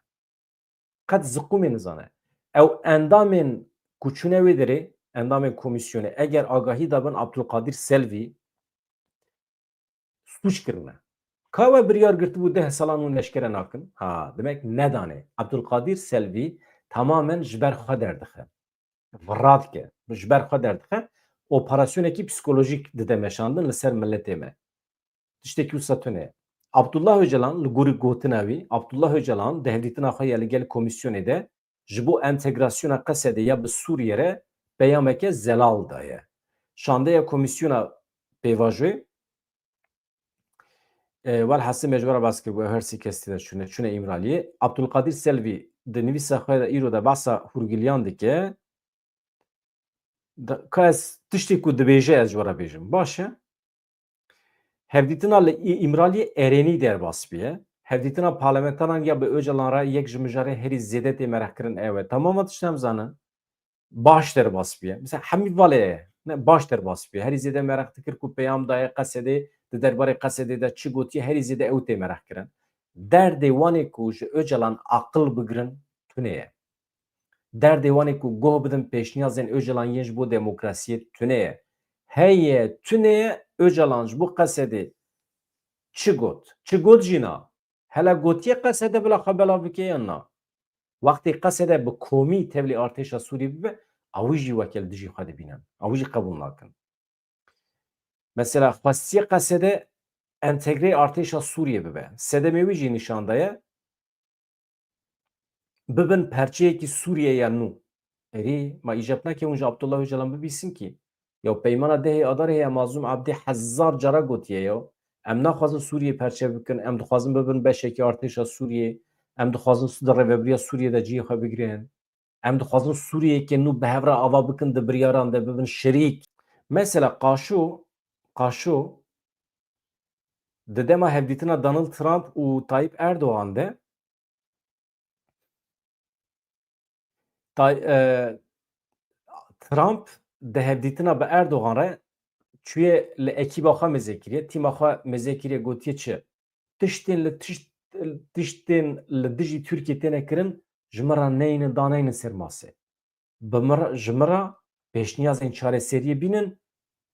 Qet ziqûmê nizane. Ew endamên ku çûne wê derê, endamên komîsyonê, eger agahî dabin Abdulkadir Selvi, sûc kirine. Ka we biryar girtibû deh salan hûn eşkere nakin? Ha, demek nedane. Abdulkadir Selvi tamamen ji ber xwe derdixe. Vira dike. Ji ber xwe derdixe. Operasyonekî psikolojîk dide meşandin li ser miletê me. Tiştekî wisa tune ye. Abdullah Öcalan, li gorî gotina wî, Abdullah Öcalan di hevdîtina xwe ya li gel komîsyonê de ji bo entegrasyona Qesedê ya bi Sûriyê re peyameke zelal daye. Şandeya komîsyona pêvajoyê, e, welhasil me ji we re bas kir, her sî kes tê de çûne, çûne Îmraliyê. Abdulkadir Selvi di nivîsa xwe de îro de behsa hûrgiliyan dike. Da-, ka ez tiştê ku dibêje ez ji we re bêjim. Baş e. Hevdîtina li Î-, Îmraliyê erênî derbas bûye. Hevdîtina parlamenteran ya bi Ocalan re yek ji mijarê herî zêde tê merexkirin ew e. Tamam, tişt em zanin. Baş derbas bûye. Mesela hemî vale ye. Ne, baş derbas bûye. Herî zêde merex dikir ku peyam daye Qesedê, di derbarê Qesedê de çi gotiye, herî zêde ew tê merexkirin. Derdê wan ê ku ji Ocalan aqil bigirin tune ye. Derdê wan ê ku guh bidin pêşniyazên Ocalan yên ji bo demokrasiyê tune ye. Heye, tune ye, Ocalan ji bo Qesedê çi got? Çi got jî na? Hela gotiye Qesede bila xwe belav bike yan na? Wextê Qesede bi komî tevlî artêşa Sûrî bibe, ew jî weke li dijî xwe dibînin. Ew jî qebûl nakin. Mesela xwestiye Qesede entegrê artêşa Sûriyê bibe. Sedemê wî jî nîşan daye. Bibin perçeyekî Sûriye ya nû. Erê, ma îcab nake hûn ji Abdullah Ocalan bibîsin kî. Ya peymana dehê Adarê heye, Mazlûm Abdî hezar cara gotiye ya. Em naxwazin Sûriyê perçe bikin, em dixwazin bibin beşekî artêşa Sûriyê, em dixwazin di rêvebiriya Sûriyê de cihê xwe bigirin. Em dixwazin Sûriyeyeke nû bi hev re ava bikin, di biryaran de bibin şerîk. Mesela Qaşo, Qaşo di dema hevdîtina Donald Trump û Tayyip Erdogan de, Tay-, e, Trump di hevdîtina bi Erdogan re çûye li ekîba xwe mêze kiriye, tîma xwe mêze kiriye, gotiye çi? Tiştên li tişt-, tiştên li dijî Tirkiyê têne kirin, ji min re neynin, daneynin ser masê. bi min re, ji min re pêşniyazên çareseriyê bînin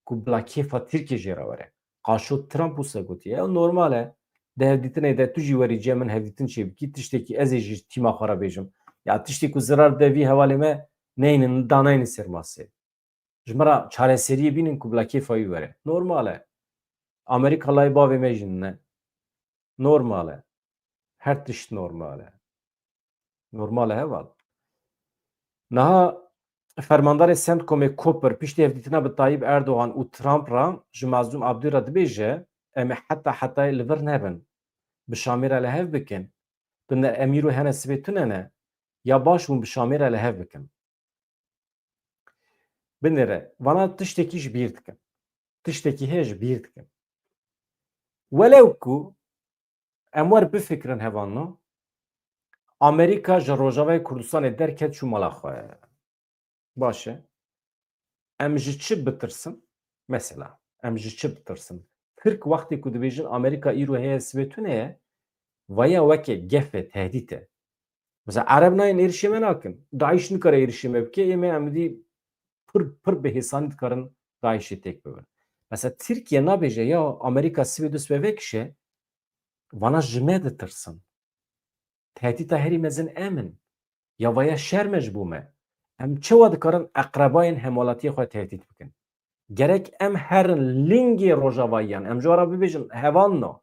ku bila kêfa Tirkiyê jê re were. Qaşo Trump wisa gotiye, ew normal e. Di hevdîtinê de tu jî werî cem min hevdîtin çêbikî, tiştekî ez ê jî tîma xwe re bêjim. Ya tiştê ku zirar bide vî hevalê me neynin, danaynin ser masê. Ji min re çareseriyê bînin ku bila kêfa wî were. Normal e. Amerîka layê bavê me jî ne. Normal e. Her tişt normal e. Normal e heval. Niha fermandarê Centcomê Cooper piştî hevdîtina bi Tayyip Erdogan û Trump re ji Mazlûm Abdî re dibêje, em ê heta hetayê li vir nebin. Bi Şamê re li hev bikin. Binêre em îro hene sibê tune ne. Ya baş bûn bi Şamê re li hev bikin. Binêre, vana tiştekî ji bîr dikin. Tiştekî heye ji bîr dikin. Welew ku em wer bifikirin hevalno, Amerîka ji Rojavayê Kurdistanê derket çû mala xwe. Baş e. Em ji çi bitirsin? Mesela, em ji çi bitirsin? Tirk wextê ku dibêjin Amerîka îro heye sibê tune ye, vaya weke gef e, tehdît e. Mesela Ereb nayên êrişê me nakin. DAIŞ nikare êrişê me bike, ê me em dî pir, pir bi hêsanî dikarin DAIŞê têk bibin. Mesela Tirkiye nabêje ya Amerîka sibê du sibe vekişe, vana ji me ditirsin. Tehdîta herî mezin em in. Ya vaya şerm e ji bo me. Em çawa dikarin eqrebayên hemwelatiyê xwe tehdît bikin? Gerek em herin lingê rojavayiyan, em ji we re bibêjin, hevalno.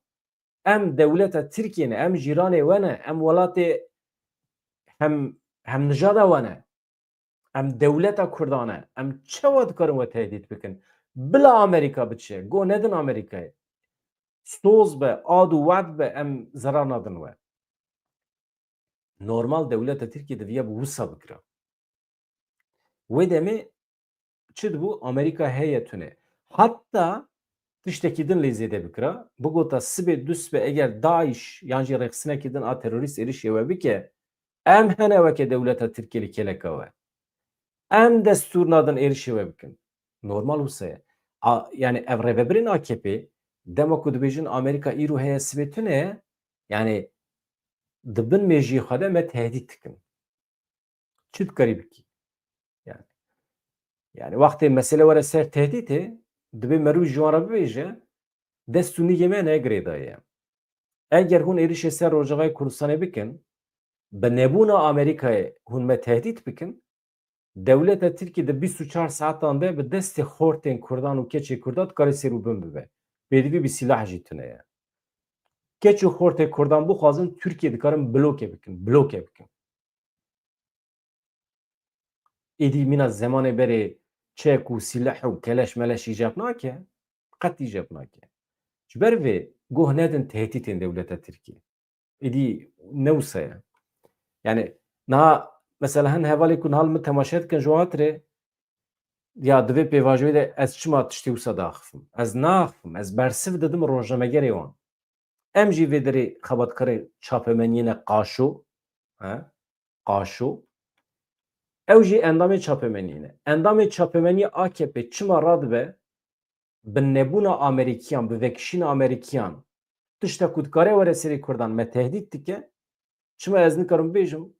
Em dewleta Tirkiyê ne, em cîranê we ne, em welatê hem, hemnijada we ne. Em dewleta Kurdan e. Em çawa dikarin we tehdît bikin? Bila Amerîka biçe, go nedin Amerîkayê. Soz be, ad û wad be, em zerar nadin we. Normal dewleta Tirkiyê diviya bi wisa bikira. Wê demê çi dibû? Amerîka heye tune. Hatta tiştekî din lê zêde bikira. Bigota sibê du sibe eger DAIŞ yan jî rêxistinekî din a terorîst êrişê we bike, em hene weke dewleta Tirkiyê li kêleka we. Em destûr nadin êrişê we bikin. Normal wisa ye. A, yani ev rêvebirên A K P dema ku dibêjin Amerîka îro heye sibê tune ye, yani di bin mêjiyê xwe de me tehdît dikin. Çi dikarî bikî? Yani, yani wextê mesele were ser tehdîtê, dibê merû ji wan re bibêje, dest û nîgê me ne girêdayî ye. Eger hûn êrişê ser Rojavayê Kurdistanê bikin, bi nebûna Amerîkayê hûn me tehdît bikin, dewleta Tirkî di bîst û çar saetan de bi destê xortên Kurdan û keçê Kurda dikare sêr û bin bibe. Pêdivî bi sîlah jî tune ye. Keç û xortê Kurdan bixwazin Tirkiyê dikarin bloke bikin, bloke bikin. Êdî mîna zemanê berê çek û sîleh û keleş meleş îcab nake, qet îcab nake. Ji ber vê goh nedin tehdîtên dewleta Tirkiyê. Êdî ne wisa ye. Yani niha mesela hin hevalê ku niha li min temaşe dikin ji wan re, ya di vê pêvajoyê de ez çima tiştê wisa daxifim? Ez naxifim, ez bersiv didim rojnamegerê wan. Em jî vê derê xebatkarê çapemeniyê ne qaşo, he? Qaşo. Ew jî endamê çapemeniyê ne. Endamê çapemeniyê A K P çima radibe bi nebûna Amerîkiyan, bi vekişîna Amerîkiyan, tişta ku dikare were serê Kurdan me tehdît dike, çima ez nikarim bêjim,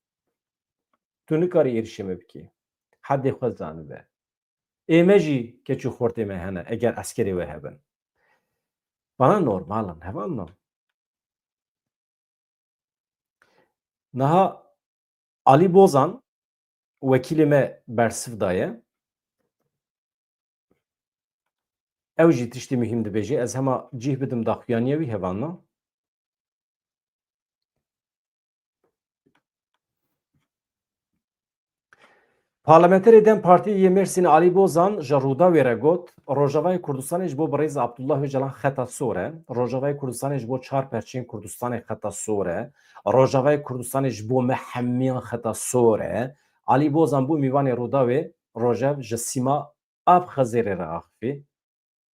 tu nikarî êrişê me bikî. Hedê xwe zanibe. Ê me jî keç û xortê me hene, eger eskerê we hebin. Bana normal in, hevalno. Niha Alî Bozan, wekîlê me bersiv daye. Ew jî tiştê muhîm dibêje. Ez hema cih bidim daxuyaniya wî, hevalno. Parlamenterê dem Partî yê Mêrsînê Alî Bozan ji Rûdawê re got, Rojavayê Kurdistanê ji bo birêz Abdullah Ocalan xeta sor e, Rojavayê Kurdistanê ji bo çar perçeyên Kurdistanê xeta sor e, Rojavayê Kurdistanê ji bo me hemiyan xeta sor e. Alî Bozan bû mîvanê Rûdawê, rojev ji Sîma Ab Xezêrê re axifî.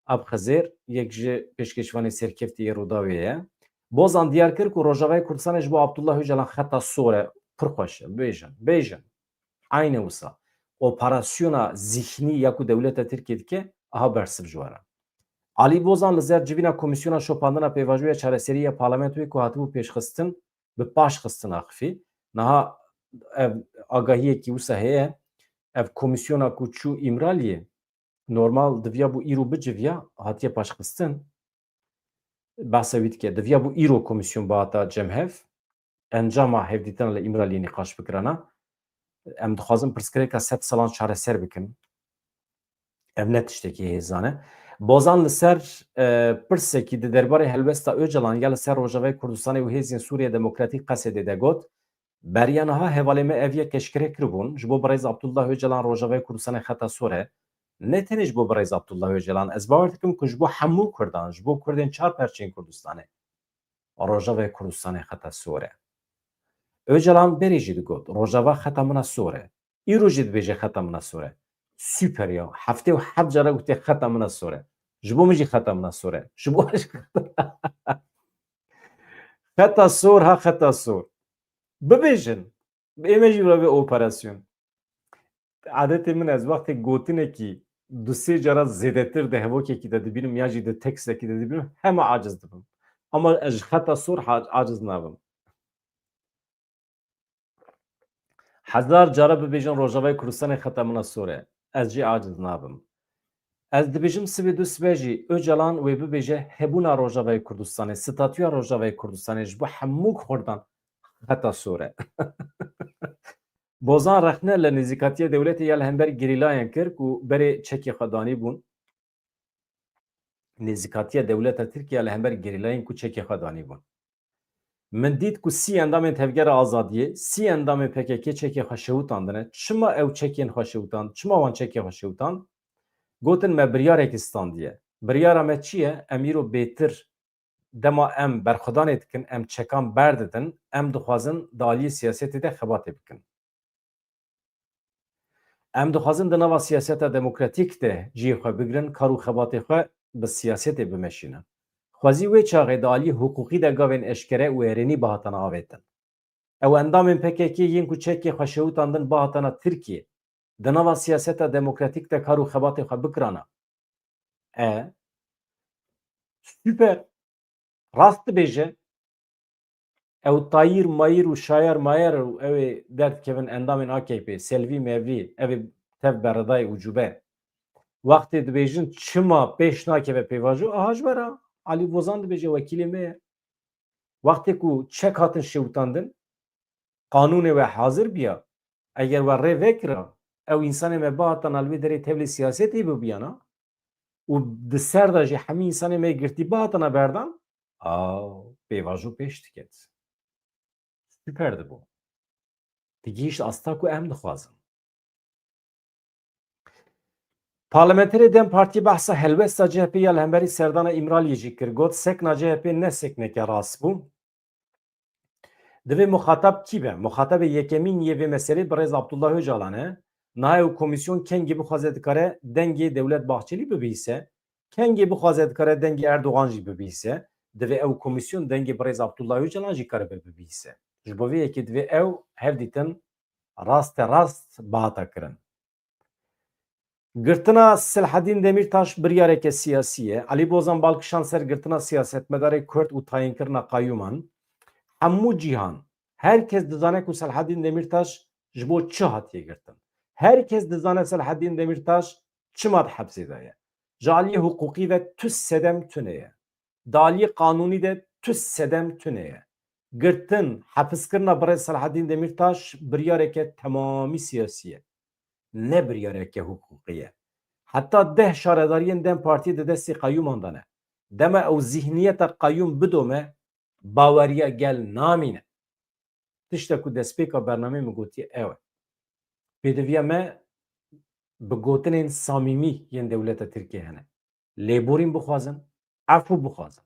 Ab Xezêr yek ji pêşkêşvanê serkeftî yê Rûdawê ye. Bozan diyar kir ku Rojavayê Kurdistanê ji bo Abdullah Ocalan xeta sor e. Pir xweş e. Bêjin, bêjin. Aynî wisa. Operasyona zîhnî ya ku dewleta Tirkiyê dike, aha bersiv ji we re. Alî Bozan li ser civîna Komîsyona Şopandina Pêvajoya Çareserî ya Parlamentoyê ku hatibû pêşxistin, bi paş xistin axifî. Niha ev agahiyekî wisa heye. ev komîsyona ku çû Îmraliyê, normal diviya bû îro biciviya, hatiye paşxistin. Behsa wî dike. Diviya bû îro komîsyon bihata cemhev. Encama hevdîtina li Îmraliyê nîqaş bikirana. Em dixwazin pirsgirêka sed salan çareser bikin. Ev ne tiştekî hêzan e. Bozan li ser, e, pirsekî di derbarê helwesta Ocalan ya li ser Rojavayê Kurdistanê û Hêzên Sûriya Demokratîk Qesedê de got, beriya niha hevalê me ev yek eşkere kiribûn, ji bo birêz Abdullah Ocalan Rojavayê Kurdistanê xeta sor e. Ne tenê ji bo birêz Abdullah Ocalan, ez bawer dikim ku ji bo hemû Kurdan, ji bo Kurdên çar perçeyên Kurdistanê, Rojavayê Kurdistanê xeta sor e. Ocalan berê jî digot, Rojava xeta min a sor e. Îro jî dibêje xeta min a sor e. Super ya. Heftê û heft cara gotiye xeta min a sor e. Ji bo min jî xeta min a sor e. Ji bo xeta sor ha xeta sor. Bibêjin. Ê me jî vira vê operasyon. Adetê min ez wextê gotinekî du sê cara zêdetir di hevokekî de dibînim ya jî di tekstekî de dibînim, hema aciz dibim. Ama ez ji xeta sor ha-, aciz nabim. Hezar cara bibêjin Rojavayê Kurdistanê xeta min a sor e. Ez jî aciz nabim. Ez dibêjim sibê du sibe jî Ocalan wê bibêje hebûna Rojavayê Kurdistanê, statûya Rojavayê Kurdistanê ji bo hemû Kurdan xeta sor e. Bozan rexne li nêzîkatiya dewletê ya li hember gerîlayan kir ku berê çekê xwe danîbûn. Nêzîkatiya dewleta Tirkiye li hember gerîlayên ku çekê xwe danîbûn. Min dît ku sî endamên Tevgera Azadiyê, sî endamên P K K çekê xwe şewitandine. Çima ew çekên xwe şewitand? Çima wan çekê xwe şewitand? Gotin, me biryarekî standiye. Biryara me çi ye? Em îro bêtir dema em berxwedanê dikin, em çekan berdidin, em dixwazin di aliyê siyasetê de xebatê bikin. Em dixwazin di nava siyaseta demokratîk de cihê xwe bigrin, kar û xebatê xwe bi siyasetê bimeşînin. Xwezî wê çaxê di aliyê hiqûqî de gavên eşkere û erênî bihatana avêtin. Ew endamên P K K yên ku çekê xwe şewitandin bihatana Tirkiyê, di nava siyaseta demokratîk de kar û xebatê xwe bikirana. E, super. Rast dibêje. Ew tayîr mayîr û şayer mayer û ew ê derdikevin endamên A K P, Selvî Mevî, ev ê tev beredayê ucube. Wextê dibêjin çima pêş nakeve pêvajo, aha ji ber a Alî Bozan dibêje wekîlê me ye. Wextê ku çek hatin şewitandin, qanûnê we hazir biya, eger we rê vekira, ew însanê me bihatana li wê derê tevlî siyasetê bibiyana û di ser de jî hemî însanê me girtî bihatana berdan, a, pêvajo pêş diket. Super dibû. Digihîşt asta ku em dixwazin. Parlamenterê DEM Partî behsa helwesta C H P ya li hemberî serdana Îmraliyê jî kir. Got, sekna C H P ne sekneke rast bû. Divê muxatab kî be? Muxatabê yekemîn yê vê meselê birêz Abdullah Ocalan e. Niha ew komîsyon kengê bixwaze dikare dengê Dewlet Bahçelî bibihîse. Kengê bixwaze dikare dengê Erdogan jî bibihîse. Divê ew komîsyon dengê birêz Abdullah Ocalan jî karibe bibihîse. Ji bo vê yekê divê ew hevdîtin raste rast bihata kirin. Girtina Selhedîn Demîrtaş biryareke siyasî ye. Elî Bozan bal kişand ser girtina siyasetmedarê Kurd û tayînkirina qayûman. Hemû cîhan, her kes dizane ku Selhedîn Demîrtaş ji bo çi hatiye girtin. Her kes dizane Selhedîn Demîrtaş çima di hepsê de ye. Ji aliyê hiqûqî ve tu sedem tune ye. Di aliyê qanûnî de tu sedem tune ye. Girtin, hepskirina birêz Selhedîn Demîrtaş biryareke temamî siyasî ye. Ne biryareke hiqûqî ye. Heta deh şaredariyên DEM Partiyê di destê qeyûman de ne. Dema ew zîhniyeta qeyûm bidome, baweriya gel namîne. Tişta ku destpêka bernameyê min gotiye ew e. Pêdiviya me bi gotinên samîmî yên dewleta Tirkiyê hene. Lêborîn bixwazin, efû bixwazin.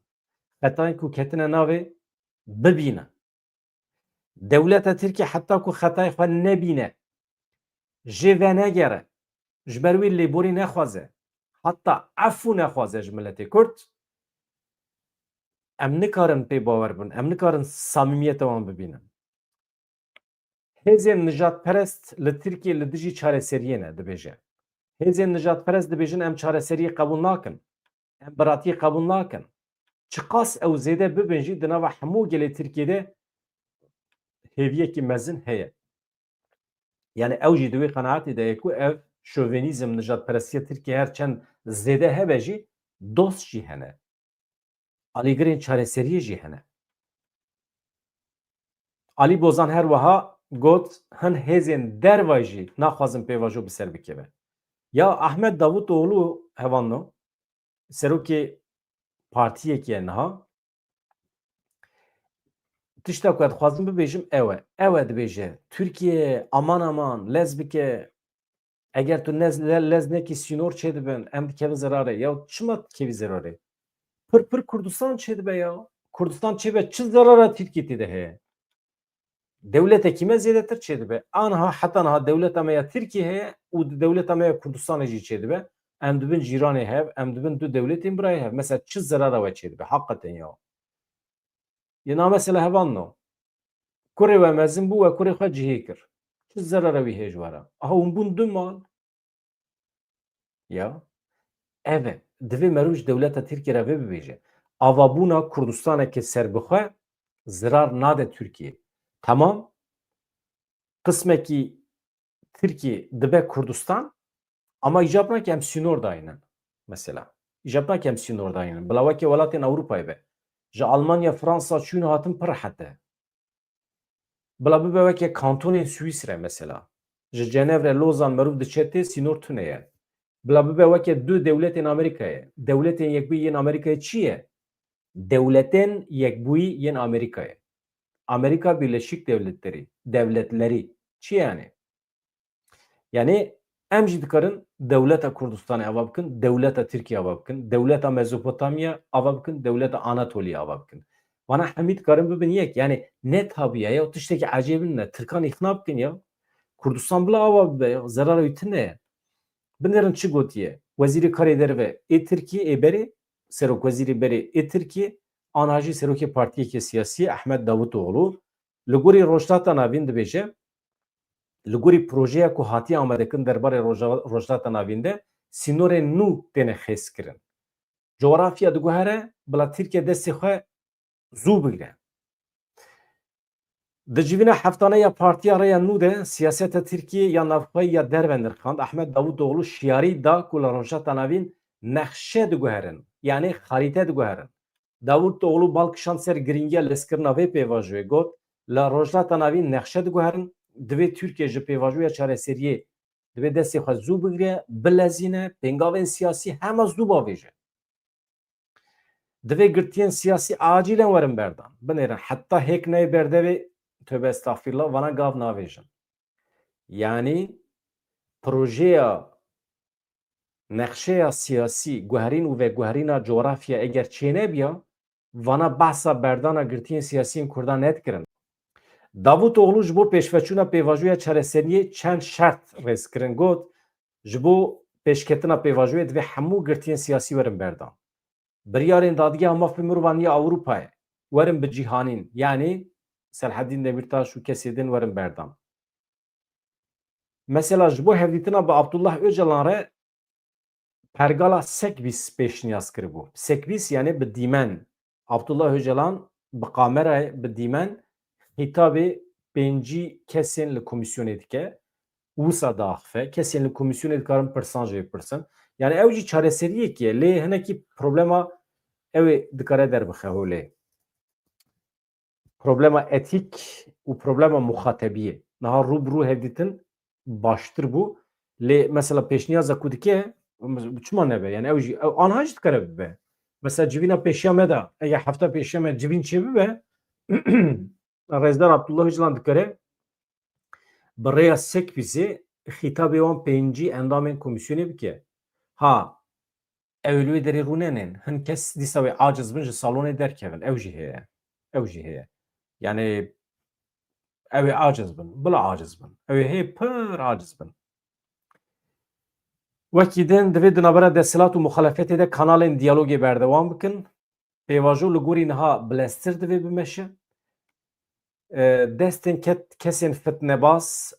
Xetayên ku ketine navê bibînin. Dewleta Tirkiyê heta ku xetayê xwe nebîne, jê venegere, ji ber wê lêborî nexwaze, heta efû nexwaze ji miletê Kurd, em nikarin pê bawer bin, em nikarin samîmiyeta wan bibînin. Hêzên nijadperest li Tirkiyê li dijî çareseriyê ne, dibêje. Hêzên nijadperest dibêjin, em çareseriyê qebûl nakin. Em biratiyê qebûl nakin. Çiqas ew zêde bibin jî, di nava hemû gelê Tirkiyê de hêviyekî mezin heye. Yani ew jî di wê qenaetê de ye ku ev şovenîzm, nijadperestiya Tirkiye her çend zêde hebe jî, dost jî hene. Alîgirên çareseriyê jî hene. Alî Bozan her wiha got, hin hêzên dervayî jî naxwazin pêvajo bi ser bikeve. Ya Ahmet Davutoğlu hevalno, serokê partiyekî ye niha. Tişta ku ez dixwazim bibêjim ew e. Ew e dibêje, Tirkiye aman aman lez bike. Eger tu nez, le-, lez nekî sînor çêdibin, em dikevin zerarê. Ya çima dikevî zerarê? Pir pir Kurdistan çêdibe ya. Kurdistan çêbe çi zerara Tirkiyê tê de heye? Dewletekî me zêdetir çêdibe. Anha heta niha dewleta me ya Tirkiyê heye û di dewleta me ya Kurdistanê jî çêdibe. Em dibin cîranê hev, em dibin du dewletên birayê hev. Mesela çi zerara we çêdibe? Heqeten ya. Yê na mesela hevalno. Kurê we mezin bû, we kurê xwe cihê kir. Çi zerara wî heye ji we re? Aha hûn bûn du mal. Ya. Ev e. Divê meriv ji dewleta Tirkiyê re vê bibêje. Avabûna Kurdistaneke serbixwe zirar nade Tirkiyê. Temam. Qismekî Tirkiyê dibe Kurdistan, ama îcab nake em sînor daynin. Mesela. Îcab nake em sînor daynin. Bila weke welatên Ewropayê be. Ji Almanya, Fransa çûn hatin pir rehet e. Bila bibe weke kantonên Swîsre mesela. Ji Cenevre, Lozan meriv diçe tê sînor tune ye. Bila bibe weke du dewletên Amerîkayê. Dewletên Yekbûyî yên Amerîkayê çi ye? Dewletên Yekbûyî yên Amerîkayê. Amerîka Birleşik Devletleri, Devletleri. Çi yani? Yani em jî dikarin dewleta Kurdistanê ava bikin, dewleta Tirkiye ava bikin, dewleta Mezopotamya ava bikin, dewleta Anatoliya ava bikin. Vana hemî dikarin bibin yek. Yani ne tabiye ya, tiştekî ecêb ne. Tirkan îqna bikin ya. Kurdistan bila ava bibe ya. Zerara wî tune ye. Binêrin çi gotiye? Wezîrê Karê Derve ê Tirkiyê ê berê, serokwezîrê berê ê Tirkiyê, anha jî serokê partiyeke siyasî Ehmed Davutoglu, li gorî Rojhilata Navîn dibêje, li gorî projeya ku hatiye amadekirin derbarê Roja-, Rojhilata Navîn de sînorên nû têne xêzkirin. Coğrafya diguhere bila Tirkiye destê xwe zû bigire. Di civîna heftane ya Partiya Rêya Nû de siyaseta Tirkiyê ya navxwe ya derve nirxand. Ehmed Davutoglu şiyarî da ku li Rojhilata Navîn nexşe diguherin, yanî xarîte diguherin. Davutoglu bal kişand ser girîngiya lezkirina vê pêvajoyê, got, li Rojhilata Navîn nexşe diguherin, divê Tirkiye ji pêvajoya çareseriyê divê destê xwe zû bigire, bilezîne, pêngavên siyasî hema zû bavêje. Divê girtiyên siyasî acîlen werin berdan. Binêrin, heta hêk neyê berdevê, tövbe estexfirullah, vana gav navêjin. Yanî projeya, nexşeya siyasî, guherîn û veguherîna coğrafya eger çênebiya, vana behsa berdana girtiyên siyasiyên Kurdan nedikirin. Davutoglu ji bo pêşveçûna pêvajoya çareseriyê çend şert rêz kirin, got, ji bo pêşketina pêvajoyê divê hemû girtiyên siyasî werin berdan. Biryarên Dadgeha Mafê Mirovan ya Ewropayê werin bicîhanîn, yanî Selhedîn Demîrtaş û kesê din werin berdan. Mesela ji bo hevdîtina bi Abdullah Ocalan re pergala Sekbîs pêşniyaz kiribû. Sekbîs yanî bi dîmen. Abdullah Ocalan bi kamerayê, bi dîmen xîtabê pêncî kesên li komîsyonê dike. Wisa diaxife. Kesên li komîsyonê dikarin pirsan jê bipirsin. Yanî ew jî çareseriyekê ye. Lê hinekî problema ew ê dikare derbixe holê. Problema etîk û problema muxatebiyê. Niha rû bi rû hevdîtin baştir bû. Lê mesela pêşniyaza ku dike, çima nebe? Yani ew jî, ew anha jî dikare bibe. Mesela civîna pêşiya me de, eger hefta pêşiya me civîn çê bibe, Rêzdar Abdullah Ocalan dikare bi rêya Sekbîsê xîtabê wan pêncî endamên komîsyonê bike. Ha, ew ê li wê derê rûnenên. Hin kes dîsa wê aciz bin ji salonê derkevin. Ew jî heye. Ew jî heye. Yani ew ê aciz bin. Bila aciz bin. Ew ê hê pir aciz bin. Wekî din divê di navbera desthilat û muxalefetê de kanalên diyalogê berdewam bikin. Pêvajo li gorî niha bileztir divê bimeşe. E, destên ket-, kesên fitnebaz,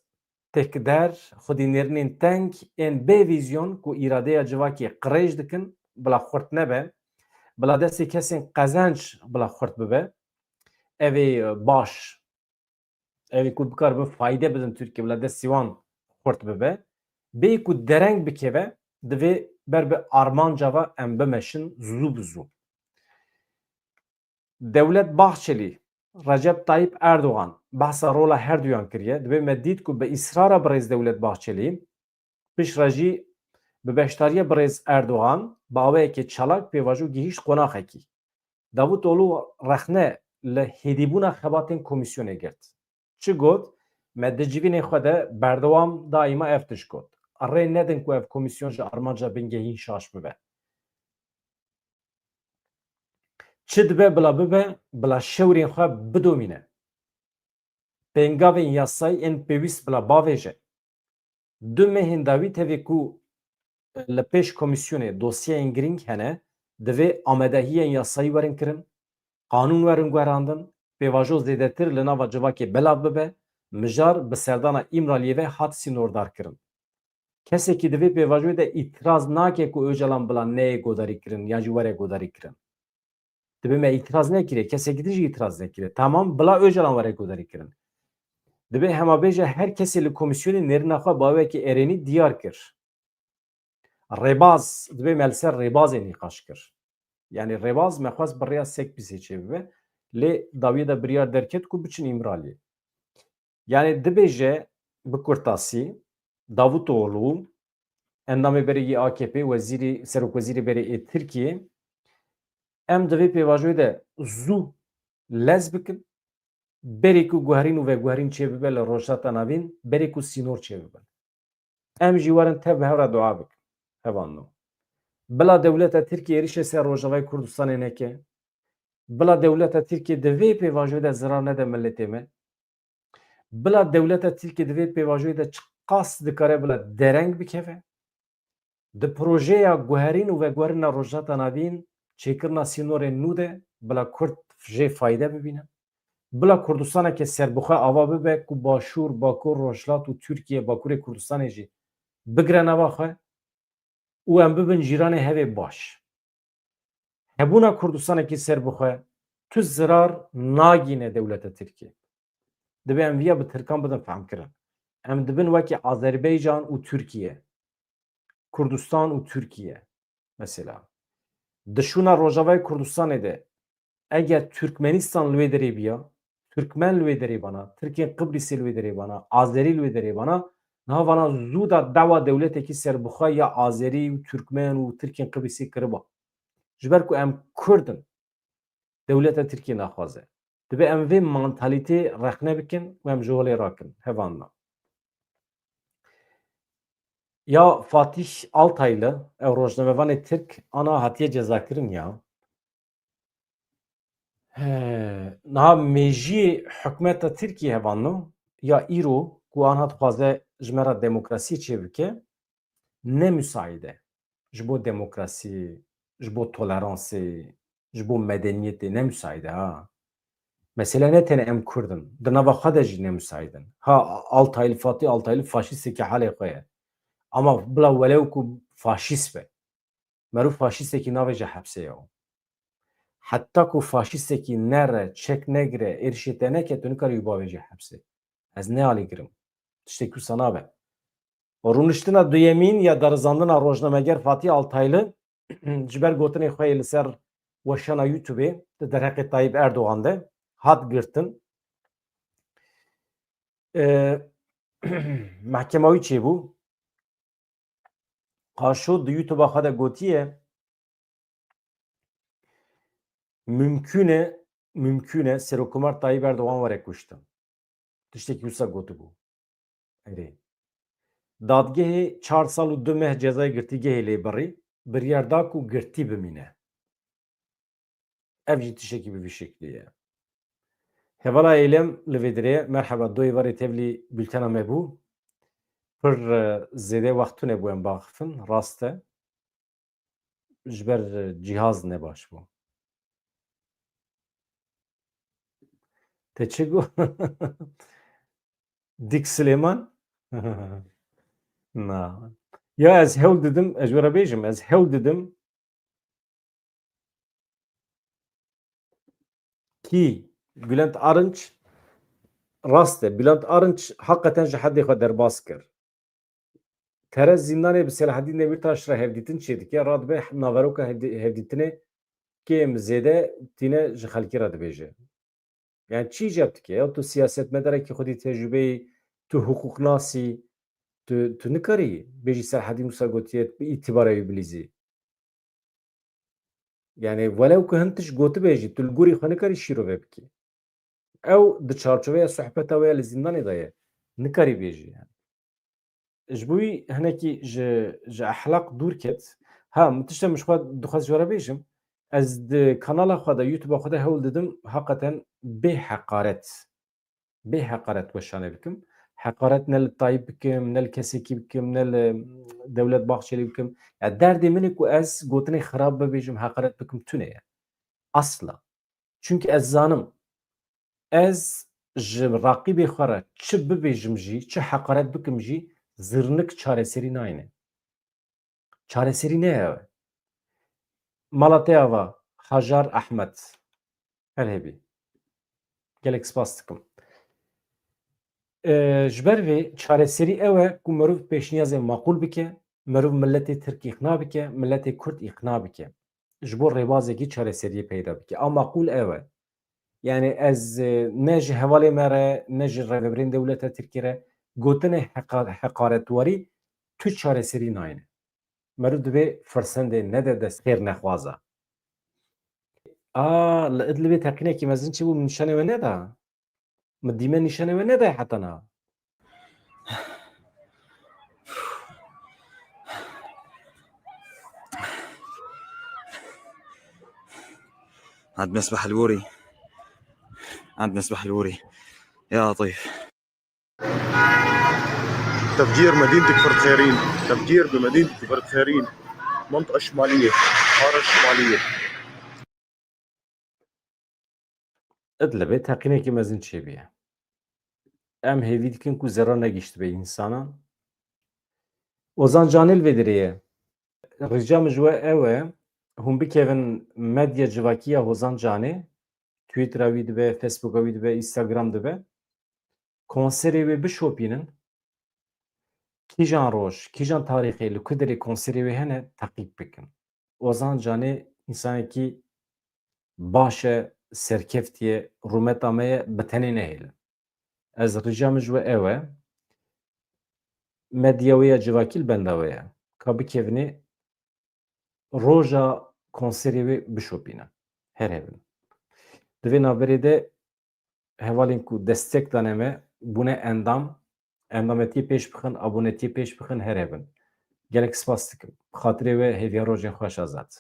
têkder, xwedînêrinên teng, ên bê vîzyon ku îradeya civakê qirêj dikin, bila xurt nebe, bila destê kesên qezenc bila xurt bibe. Ev ê, e, baş, ev ê ku bikaribin fayde bidin Tirkiye, bila destê wan xurt bibe, bêyî ku dereng bikeve, divê ber bi armanca ve em bimeşin zû bi zû. Dewlet Bahçelî, Recep Tayyip Erdogan behsa rola herduyan kiriye. Dibê me dît ku bi îsrara birêz Dewlet Bahçelî, piştre jî bi beşdariya birêz Erdogan bi awayekî çalak pêvajo gihîşt qonaxekî. Davutoglu rexne li hêdîbûna xebatên komîsyonê girt. Çi got? Me di civînê xwe de berdewam daîma ev tişt got. Rê nedin ku ev komîsyon ji armanca bingehîn şaş bibe. Çi dibe bila bibe, bila şewrên xwe bidomîne. Pêngavên yasayî ên pêwîst bila bavêje. Du mehên dawî tevî ku li pêş komîsyonê dosyeyên girîng hene, divê amadehiyên yasayî werin kirin, qanûn werin guherandin, pêvajo zêdetir li nava civakê belav bibe, mijar bi serdana Îmraliyê ve hat sînordar kirin. Kesekî di vê pêvajoyê de îtiraz nake ku Ocalan bila neyê godarî kirin yan jî were godarî kirin. Dibê me îtiraz nekiriye, kesekî din jî îtiraz nekiriye. Tamam, bila Ocalan were godarî kirin. Dibê hema bêje her kesê li komîsyonê nêrîna xwe bi awayekî erênî diyar kir. Rêbaz, dibê me li ser rêbazê nîqaş kir. Yanî rêbaz me xwest bi rêya sekbîsê çêbibe, lê dawiyê de biryar derket ku biçin Îmraliyê. Yanî dibêje bi kurtasî, Davutoglu, endamê berê yê A K P, wezîrî, serokwezîrê berê ê Tirkiyê, em di vê pêvajoyê de zû lez bikin, berê ku guherîn û veguherîn çêbibe li Rojhilata Navîn, berê ku sînor çêbibin. Em jî werin tev bi hev re dua bikin. Hevalno. Bila dewleta Tirkiyê êrişê ser Rojavayê Kurdistanê neke. Bila dewleta Tirkiyê di vê pêvajoyê de zirar nede miletê me. Bila dewleta Tirkiyê di vê pêvajoyê de çiqas dikare bila dereng bikeve. Di projeya guherîn û veguherîna Rojhilata Navîn, çêkirina sînorên nû de bila Kurd jê fayde bibîne. Bila Kurdistaneke serbixwe ava bibe ku Başûr, Bakur, Rojhilat û Tirkiye, Bakurê Kurdistanê jî bigire nava xwe û em bibin cîranê hevê baş. Hebûna Kurdistanekî serbixwe tu zirar nagîne dewleta Tirkiyê. Dibe em viya bi Tirkan bidin fehmkirin. Em dibin wekî Azerbaycan û Tirkiye. Kurdistan û Tirkiye. Mesela. Di şûna Rojavayê Kurdistanê de eger Türkmenistan li wê derê biya, Türkmen li wê derê bana, Tirkên Qibrîsê li wê derê bana, Azerî li wê derê bana, niha vana zû da dawa dewletekî serbixwe ya Azerî û Türkmen û Tirkên Qibrîsê kiriba. Ji ber ku em Kurd in, dewleta Tirkiyê naxwaze. Dibe em vê mantalîtê rexne bikin û em ji holê rakin. Hevalno. Ya Fatih Altaylı, ew rojnamevanê Tirk, ana hatiye cezakirin ya. He, niha mêjiyê hikûmeta Tirkiyê hevalno, ya îro ku anha dixwaze ji me re demokrasiyê çêbike, ne müsaîd e ji bo demokrasiyê, ji bo toleransê, ji bo medeniyetê ne müsaîd e ha. Mesele ne tenê em Kurd in, di nava xwe de jî ne müsaîd in. Ha, Altaylı, Fatih Altaylı faşîstekî halê xwe ye. Ama bila welew ku faşîst be. Meriv faşîstekî navêje hepsê ya. Heta ku faşîstekî nere, çek negire, êrişê te neke, tu nikarî wî bavêjî hepsê. Ez nealîgirim. Tiştekî wisa nabe. Rûniştina duyemîn ya darizandina rojnameger Fatih Altaylı ji ber gotinê xwe yê li ser weşana YouTubeê di derheqê Tayyip Erdogan de hat girtin. E, mehkema wî çêbû. Qaşo di YouTube xwe de gotiye, mümkün e, mümkün e Serokkomar Tayyip Erdogan were kuştin. Tiştekî wisa gotibû. Erê. Dadgehê çar sal û du meh cezayê girtîgehê lê birî, biryar da ku girtî bimîne. Ev jî tiştekî bi vî şeklî ye. Hevala Eylem li vê dirê, merheba, doyê varê tevlî bültena me bû. Pir, e, zêde wext tune bû em baxifin, rast e. Ji ber, e, cîhaz ne baş bû. Te çi got? Dik Silêman? Na. Ya ez hewl didim, ez ji we re bêjim, ez hewl didim Kî? Bülent Arınç, rast e. Bülent Arınç heqeten ji hedê xwe derbas kir. Tere zîndanê bi Selahaddîn Demîrtaş re hevdîtin çêdike, radibe naveroka hevdî-, hevdîtinê kêm zêde tîne ji xelkê re dibêje. Yani çi îcab dike? Ya tu siyasetmederekî xwedî tecrûbeyî, tu hiqûqnasî, tu, tu nikarî bêjî Serhedî Musa gotiye bi îtibara wî bilîzî. Yani welew ku hin tişt gotibê jî, tu li gorî xwe nikarî şîrove bikî. Ew di çarçoveya sohbeta wê ya li zîndanê de ye. Nikarî bêjî yani. Ji bo wî hinekî ji, ji ehlaq dûr ket. Ha, min tişta min ji xwe dixwest ji we re bêjim. Ez di kanala xwe de, YouTube-a xwe de hewl didim, heqeten bê heqaret. Bê heqaret weşane bikim. Heqaret ne li Tayyip bikim, ne li kesekî bikim, ne li Dewlet Bahçelî bikim. Ya derdê min e ku ez gotinê xirab bibêjim, heqaret bikim tune ye. Asla. Çunke ez zanim, ez ji raqîbê xwe re çi bibêjim jî, çi heqaret bikim jî, zirnik çareserî nayne. Çareserî ne ye. Mala te ava, Hajar Ahmed. Her hebî. Gelek spas dikim. Ee, ji ber vê çareserî ew e ku meriv pêşniyazê maqûl bike, meriv miletê Tirk îqna bike, miletê Kurd îqna bike. Ji bo rêbazekî çareseriyê peyda bike. A maqûl ew e. Yani ez, e, ne ji hevalê me re, ne ji rêvebirên dewleta Tirkiyê re gotinê heqa-, heqaretwarî tu çareserî nayne. Meriv divê firsendê nede dest xêr nexwaza. A, li Idlibê teqînekî mezin çêbû, min nîşanê we neda. Min dîme nîşanê we nedaye heta niha. عاد نسبح الوري. عاد نسبح الوري. يا لطيف. تفجير مدينتك فرد خيرين. تفجير بمدينتك فرد خيرين. منطقة شمالية. حارة شمالية. Idlibê teqînekî mezin çêbûye. Em hêvî dikin ku zerar negihîştibe însanan. Ozan Canê li vê derê ye. Rica min ji we ew e, hûn bikevin medya civakî ya Hozan Canê, Twittera wî dibe, Facebooka wî dibe, Instagram dibe. Konserê wê bişopînin. Kîjan roj, kîjan tarîxê, li ku derê konserê wê hene, teqîb bikin. Ozan Canê însanekî baş e, serkeftî ye, rûmeta me ye, bi tenê nehêlin. Ez rica min ji we ew e, medya wê ya civakî li benda we ye. Ka bikevnê roja konserê wê bişopîne. Her hebin. Di vê navberê de hevalên ku destek dane me, bûne endam, endametiyê pêş bixin, abonetiyê pêş bixin, her hebin. Gelek spas dikim. Xatirê we hêviya rojên xweş Azad.